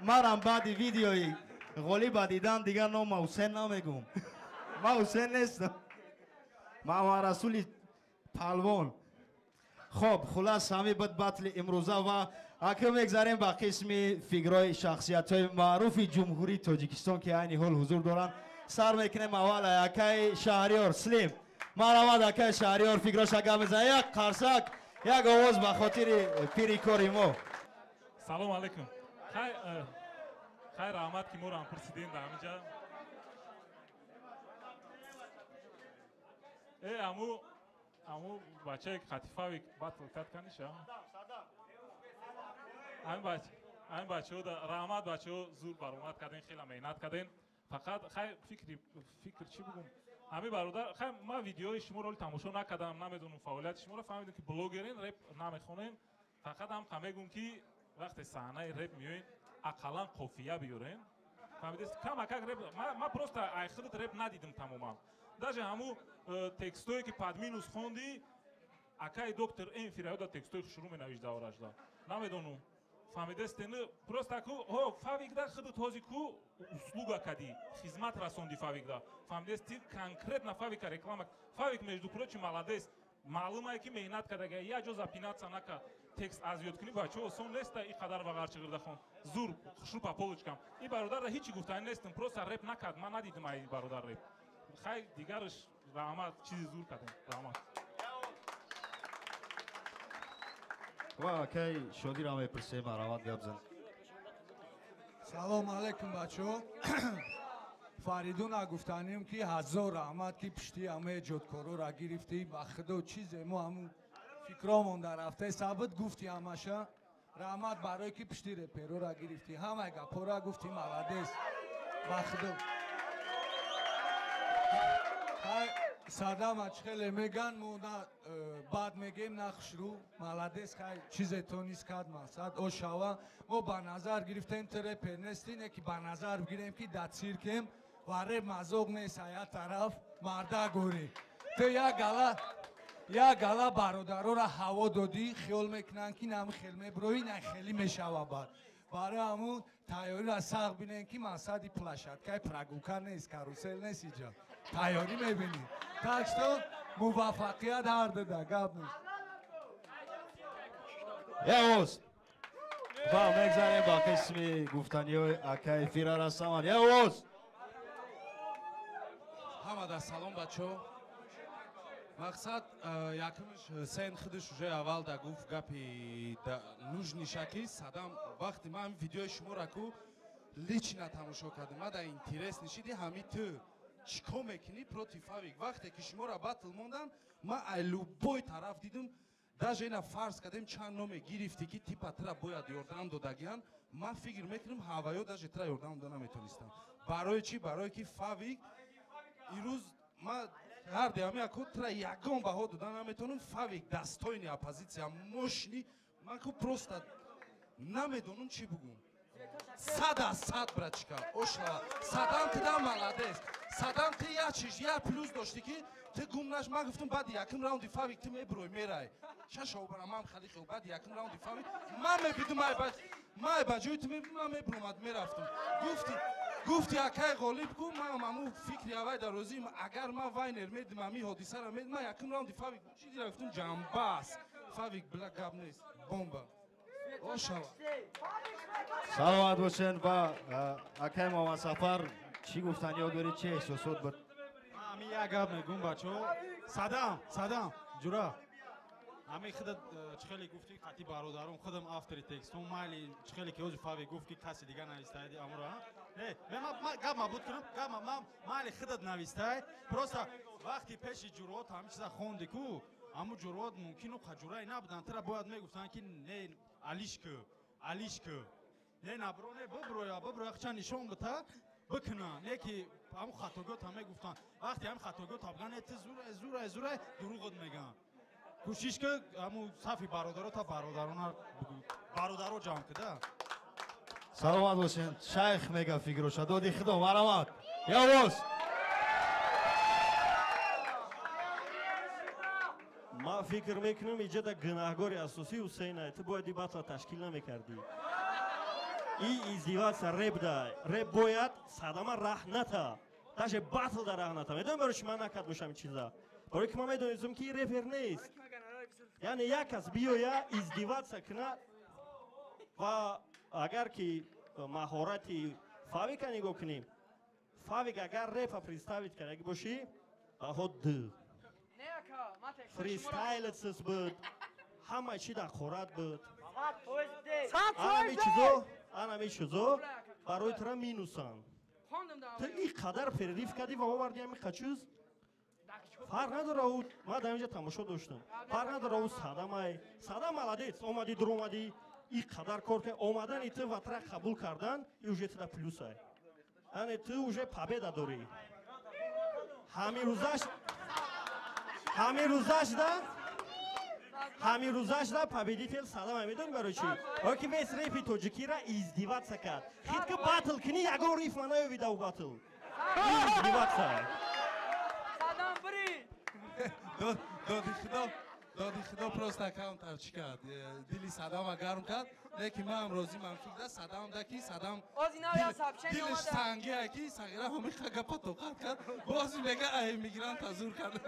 Марам баъди видеои ғолиба дидан дигар нома Ҳусен намегум. Ма Ҳусен нестам. Ма Расули Палвон. Хоб, хулас ҳами буд батли имрӯза ва акнун мегзарем ба қисми фикрҳои шахсиятҳои маъруфи Ҷумҳурии Тоҷикистон ки айни ҳол ҳузур доранд. Сар мекунем аввал акаи Шаҳриёр Слим. Марҳамат акаи Шаҳриёр фикроша гап мезанад. Як қарсак, як овоз ба хотири пири кори мо. Салом алейкум. Хайр раҳмат ки моро ҳам пурсидем дар ҳаминҷа. Аму бачае ки Хатифавик батл кард каниша? Ҳамин бачаҳо раҳмат, бачаҳо зур баромад карден, хеле меҳнат карден. Фақат хай фикр чӣ бигум? Ҳамин бародар, хай ман видеои шуморо ҳоло тамошо накардам, намедонам фаъолияти шуморо, фаҳмидам ки блогерен, реп намехонем. Фақат ҳам мегӯм ки вақте саҳнаи реп меоен, ақаллан қофия биёрен. Фаҳмидед? Камакак реп, ман просто ай худат реп надидам тамоман. Даже ҳаму текстое ки под минус хонди, акаи доктор Эмфираёда текстои шурӯъ менавишт давражда. Намедонам. Фаҳмидесте? Просто ку, ҳо, Фавикда худат ҳози ку услуга кадӣ, хизмат расонди Фавикда. Фаҳмидести? Конкретно Фавика реклама. Фавик, между прочим, молодец. Маълумае ки меҳнат кардага, як ҷо запинаться нака. Текст аз ёд кунӣ, бачаҳо осон неста и қадар вағарчиғирда хон. Зур, хушрӯ по полочкам. И бародарра ҳичи гуфтани нестам, просто реп накард. Ман надидам ай бародар реп. Хай дигараш раҳмат, чизи зур кардем. Раҳмат. Ва акай Шодира мепурсем, марҳамат гап зан. Салом алейкум бачаҳо. Фаридуна гуфтанем ки ҳазор раҳмат ки пишти ҳама эҷодкорора гирифтӣ. Ба худо чизе мо ҳамун фикромон дар рафтаи сабит гуфти ҳамаша. Раҳмат барое ки пишти реперора гирифтӣ. Ҳамаи гапора гуфтӣ, молодец. Ба худо. Садама хеле меган, мо на бад мегем, на хушрӯ. Молодец, хай чизе то низ кард мақсад ошава. Мо ба назар гирифтем ту репер нестӣ, не ки ба назар бигирем ки да циркем ва реп мазоқ нест, ая тараф марда горӣ. Ту як гала бародарора ҳаво додӣ, хиёл мекунанд ки нам хел меброӣ, на хелӣ мешава бад. Барои ҳамун тайёриро сахт бинем ки мақсади площадкаи прогулка нест, карусел нест иҷа. Тайёрӣ мебинӣ. Так что муваффақият ҳар дуда, гап нест. Явоз. Ва мегзарем ба қисми гуфтаниҳои акаи Фира Расаман. Явоз. Ҳамада салом бачаҳо. Мақсад якумш сен худаш уже аввал да гуфт гапи нужниша ки Садам вақти ман видеои шуморо ку лично тамошо кардам, ман да интерес нишиди ҳами ту чӣ кор мекунӣ против Фавик. Вақте ки шуморо батл мондан, ман ай любой тараф дидам, даже ина фарз кардем чанд номе гирифтӣ ки типа тра бояд ёрдам додагиян, ман фикр мекунам ҳаваё даже тра ёрдам дода наметонистам. Барои чӣ? Барое ки Фавик ирӯз ман ҳар деҳами ако тра ягон баҳо дода наметонам. Фавик достойни оппозитсия, мощный. Ман ку просто намедонам чӣ бугум. 100 аз 100 брачка, ошава. Садам тида молодец. Садам ти як чиз, як плюс дошти ки ту гум наш. Ман гуфтам баъди якум раунди Фавик ту мебурой мерай. Шашо барам ман хали хел баъди якум раунди Фавик ман мебидум май ба ҷои ту мебидум ман мебуромад мерафтум. Гуфти акай Ғолиб ку ман аму фикри авай дар розиим агар ман вайнер медидим ами ҳодисаро медидим ман якум раунди Фавик чизира гуфтум ҷамбас. Фавик била гап нест бомба. Ошава. Саломат бошен ва акай Муҳаммадсафар чӣ гуфтаниё доред, чӣ эҳсосот буд? Ами як гап мегӯм бачаҳо. Садам, Садам, ҷура. Ами худат чӣ хеле гуфтӣ қати бародарон худам автори текстон майли чӣ хеле ки ҳозир Фави гуфт ки каси дига навистаи амуро. Не, ман гап мабуд кунам, гап ман майли худат навистаи. Просто вақти пеши ҷуроот ҳамин чиза хонди ку, аму ҷуроот мумкину қаҷурае набуданд. Тура бояд мегуфтанд ки не алиш ку, алиш ку. Не набро, не биброя, биброя хча нишон бита. Бикуна, не ки ҳамун хатогиҳо мегуфтанд. Вақте ҳамин хатогиҳо табган, не ту зурай, зурай, зурай дурӯғот мегӯянд. Кӯшиш ки ҳамун сафи бародаро та бародарона бародаро ҷамъ кида. Саломат бошед. Шайх мега фикроша. Доди худо марамат. Явоз. Ман фикр мекунам иҷода гунаҳгори асосӣ Ҳусейн ай. Ту бояд ин батла ташкил намекардӣ. И издеваться рэп да. Рэп бояд садама раҳ ната. Даже батл да раҳ ната. Медонӣ барои чӣ ман накард бошам ин чиза? Барои ки ман медонистам ки рэпер нест. Яъне як кас биёя издеваться кунад ва агар ки маҳорати Фавика нигоҳ кунем, Фавик агар рэпа представить кардаги бошӣ, баҳо д. Фристайлат сис буд, ҳама чи дар қорат буд. Анами чизо барои тура минусанд. Ту ин қадар перерив кардӣ ва оварди ҳамин қачиз. Фарқ надора ӯ, ман дар инҷа тамошо доштам. Фарқ надора ӯ Садамай. Садам молодец, омадӣ дуромадӣ, ин қадар кор кард. Омадани ту ва тура қабул кардан, и уже туда плюсай. Яъне ту уже победа дорӣ. Ҳамин рӯзашда победитель Садам медонӣ барои чӣ? Барои ки вес репи тоҷикира издеваться кард. Хит ки батл кунӣ ягон рифма наёвида у батл. Издеваться. Садам бирӣ. Доди худо просто аккаунтар чӣ кард? Дили Садама гарм кард. Лекин ман розӣ ман фикр Садам да ки Садам дилиш сангия ки сағира ҳамиқа гапа тоқат кард. Боз мега ай мигрант азур кард.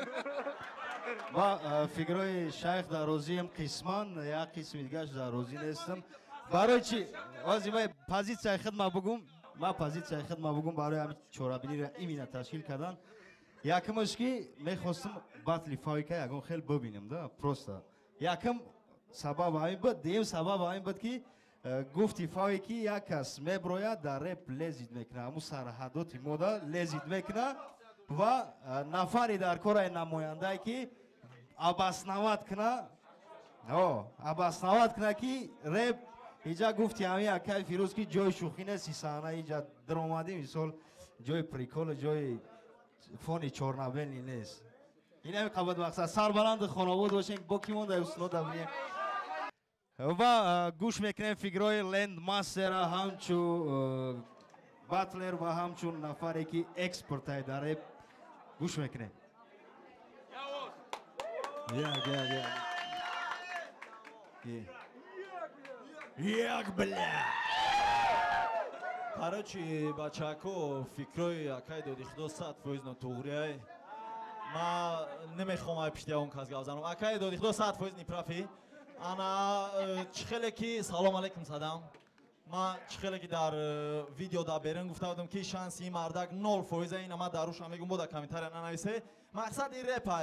Ма фикрҳои шайх дар розием қисман, як қисми дигараш дар розӣ нестам. Барои чӣ? Ози ман позитсияи худ ма бугум, ман позитсияи худ ма бугум барои ҳамин чорабиниро именно ташкил кардан. Якумаш ки мехостам батли Фавика ягон хел бибинем, да, просто. Якум сабаб ҳамин буд, дуюм сабаб ҳамин буд ки гуфти Фавик ки як кас меброяд дар реп лезид мекунад, ҳамун сарҳадоти мода лезид мекунад ва нафари дар кораи намояндае ки обосноват кунад, обосноват кунад ки реп иҷа гуфти ҳамин акай Фирӯз ки ҷои шӯхӣ нест, саҳна иҷа даромадӣ мисол ҷои прикол, ҷои фони чорнабелни нест. Ин ҳамин қабат мақсад. Сарбаланди хонобод бошем, бо ки монда устода бинем. Ва гӯш мекунем фикрҳои Лендмастера ҳамчун батлер ва ҳамчун нафаре ки экспортай дар реп гӯш мекунем. Як, як, як. Як, бля! Короче, бачако, фикрҳои акай доди худо 100% нотуғриай. Ман намехоҳам ай пишти он кас гап занам. Акай доди худо 100% неправи. Ана чӣ хеле ки салом алейкум Садам. Ман чӣ хеле ки дар видео дар берун гуфта будам ки шанси ин мардак 0% ина ман дар рӯшам мегӯм бо дар комментария нанависе. Мақсад ин репа,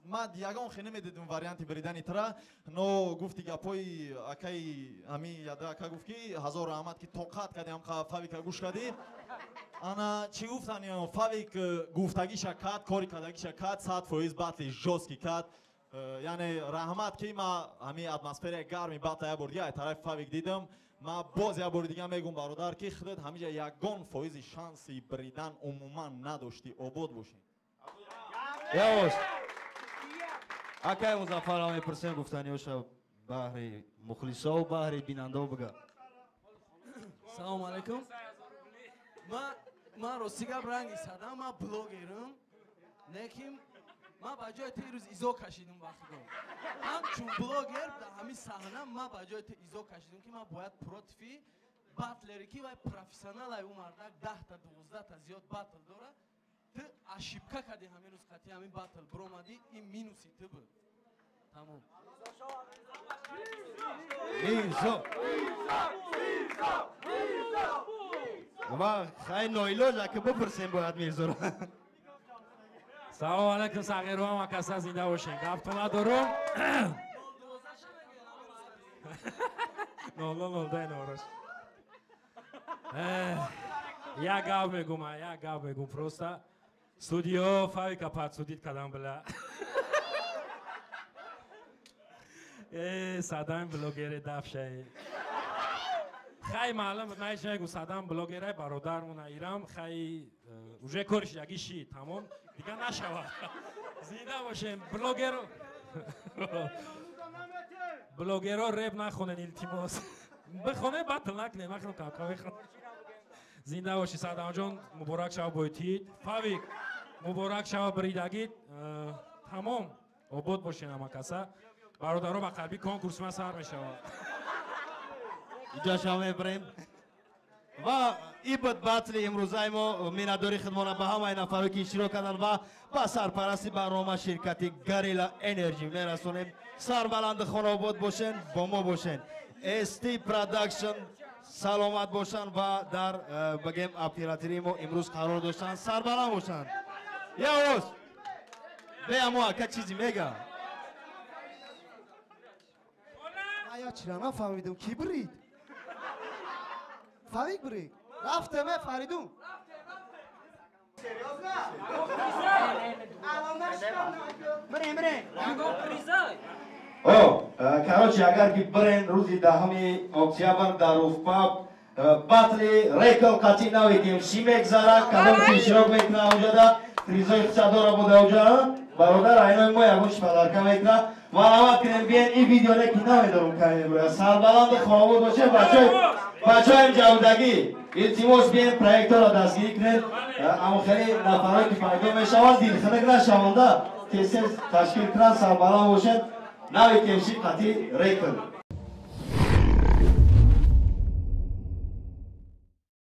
ман ягон хе намедидум варианти бридани тра, но гуфти гапҳои акаи ҳами яда ака гуфт ки ҳазор раҳмат ки тоқат кардӣ ҳамқа Фавика гӯш кардӣ. Ана чӣ гуфтани Фавик гуфтагиша кард, кори кардагиша кард, 100% батли жёсткий кард. Яъне раҳмат ки ман ҳамин атмосфераи гарми батла як бор дига ай тарафи Фавик дидам. Ман боз як бори дига мегӯм бародар ки худат ҳамиҷа ягон фоизи шанси бридан умуман надоштӣ. Обод бошӣ. Явош. Акай Музаффарам мепурсем гуфтаниёша баҳри мухлисо баҳри бинандао бигӯ. Салому алайкум. Ман Ман рости гап ранги Садам, ман блогерам, лекин ман ба ҷои ту ирӯз изо кашидум ба худо. Ҳамчун блогер дар ҳамин саҳна ман ба ҷои ту изо кашидум, ки ман бояд против и батлере ки вай профессионалай, ӯ мардак 10-та, 12-та зиёд батл дора. Ту ошибка кардӣ, ҳамин рӯз қатъи ҳамин батл биромадӣ, ин минуси ту буд. Тамом. Мирзо ва хай ноилоҷ ака бипурсем бояд Мирзоро. Салом алайкум, сағирвам, акаса, зинда бошен. Гаптон надорум. 00 02 норош. Як гап мегум, як гап мегум просто. Судиё Фавика подсудить кардам, бля. Э, Садам блогере дафшаи. Хай маълум наиш мегу, Садам блогере бародармона ирам, хай уже кориш яги ши, тамом, дига нашава. Зинда бошем, блогеро. Блогеро реп нахонен, илтимос. Бихоне, батл накунем, махнам камкам бихонем. Зинда боши, Садамҷон, муборак шава бойтид. Фавик, муборак шава бридагит. Тамом, обод бошен ҳама каса. Бародаро, ба қалби конкурс ман сар мешавад. Иҷоша мебарем. Ва ибад батли имрӯзаи мо. Миннатдори хидмона ба ҳамаи нафаро, ки иштирок карданд, ва ба сарпарасти барнома ширкати Гарила Энерҷи мерасонем. Сарбаланди хонаобод бошен, бо мо бошен. ST Production саломат бошанд ва дар бигем оператории мо имрӯз қарор доштанд. Сарбаланд бошанд. Явоз беамо ака чизе мега. Я чира нафаҳмидам, ки брид? Фавик брид. Рафтем, Фаридун. Серьезно? О, короче, агар ки бирен рӯзи 10 октябр дар Руфпаб батли рекл қатъи навикем ши мегзара, кадом ки иштирок мекуна, онҷода призои худша дора буда, онҷа бародар айнои мо ягон подарка мекуна. Марҳамат кунем, биен. Ин видео не ки намедорум кай мебуря. Сарбаланди хонавод бошем, бачаҳои ҷавдагӣ, илтимос, биен, проекторро дастгирӣ кунед. Аммо хеле нафарое ки пайдо мешаванд, дилхунук нашаванда, тез тез ташкил кунанд. Сарбаланд бошед. Нави кемши қатъи рекл.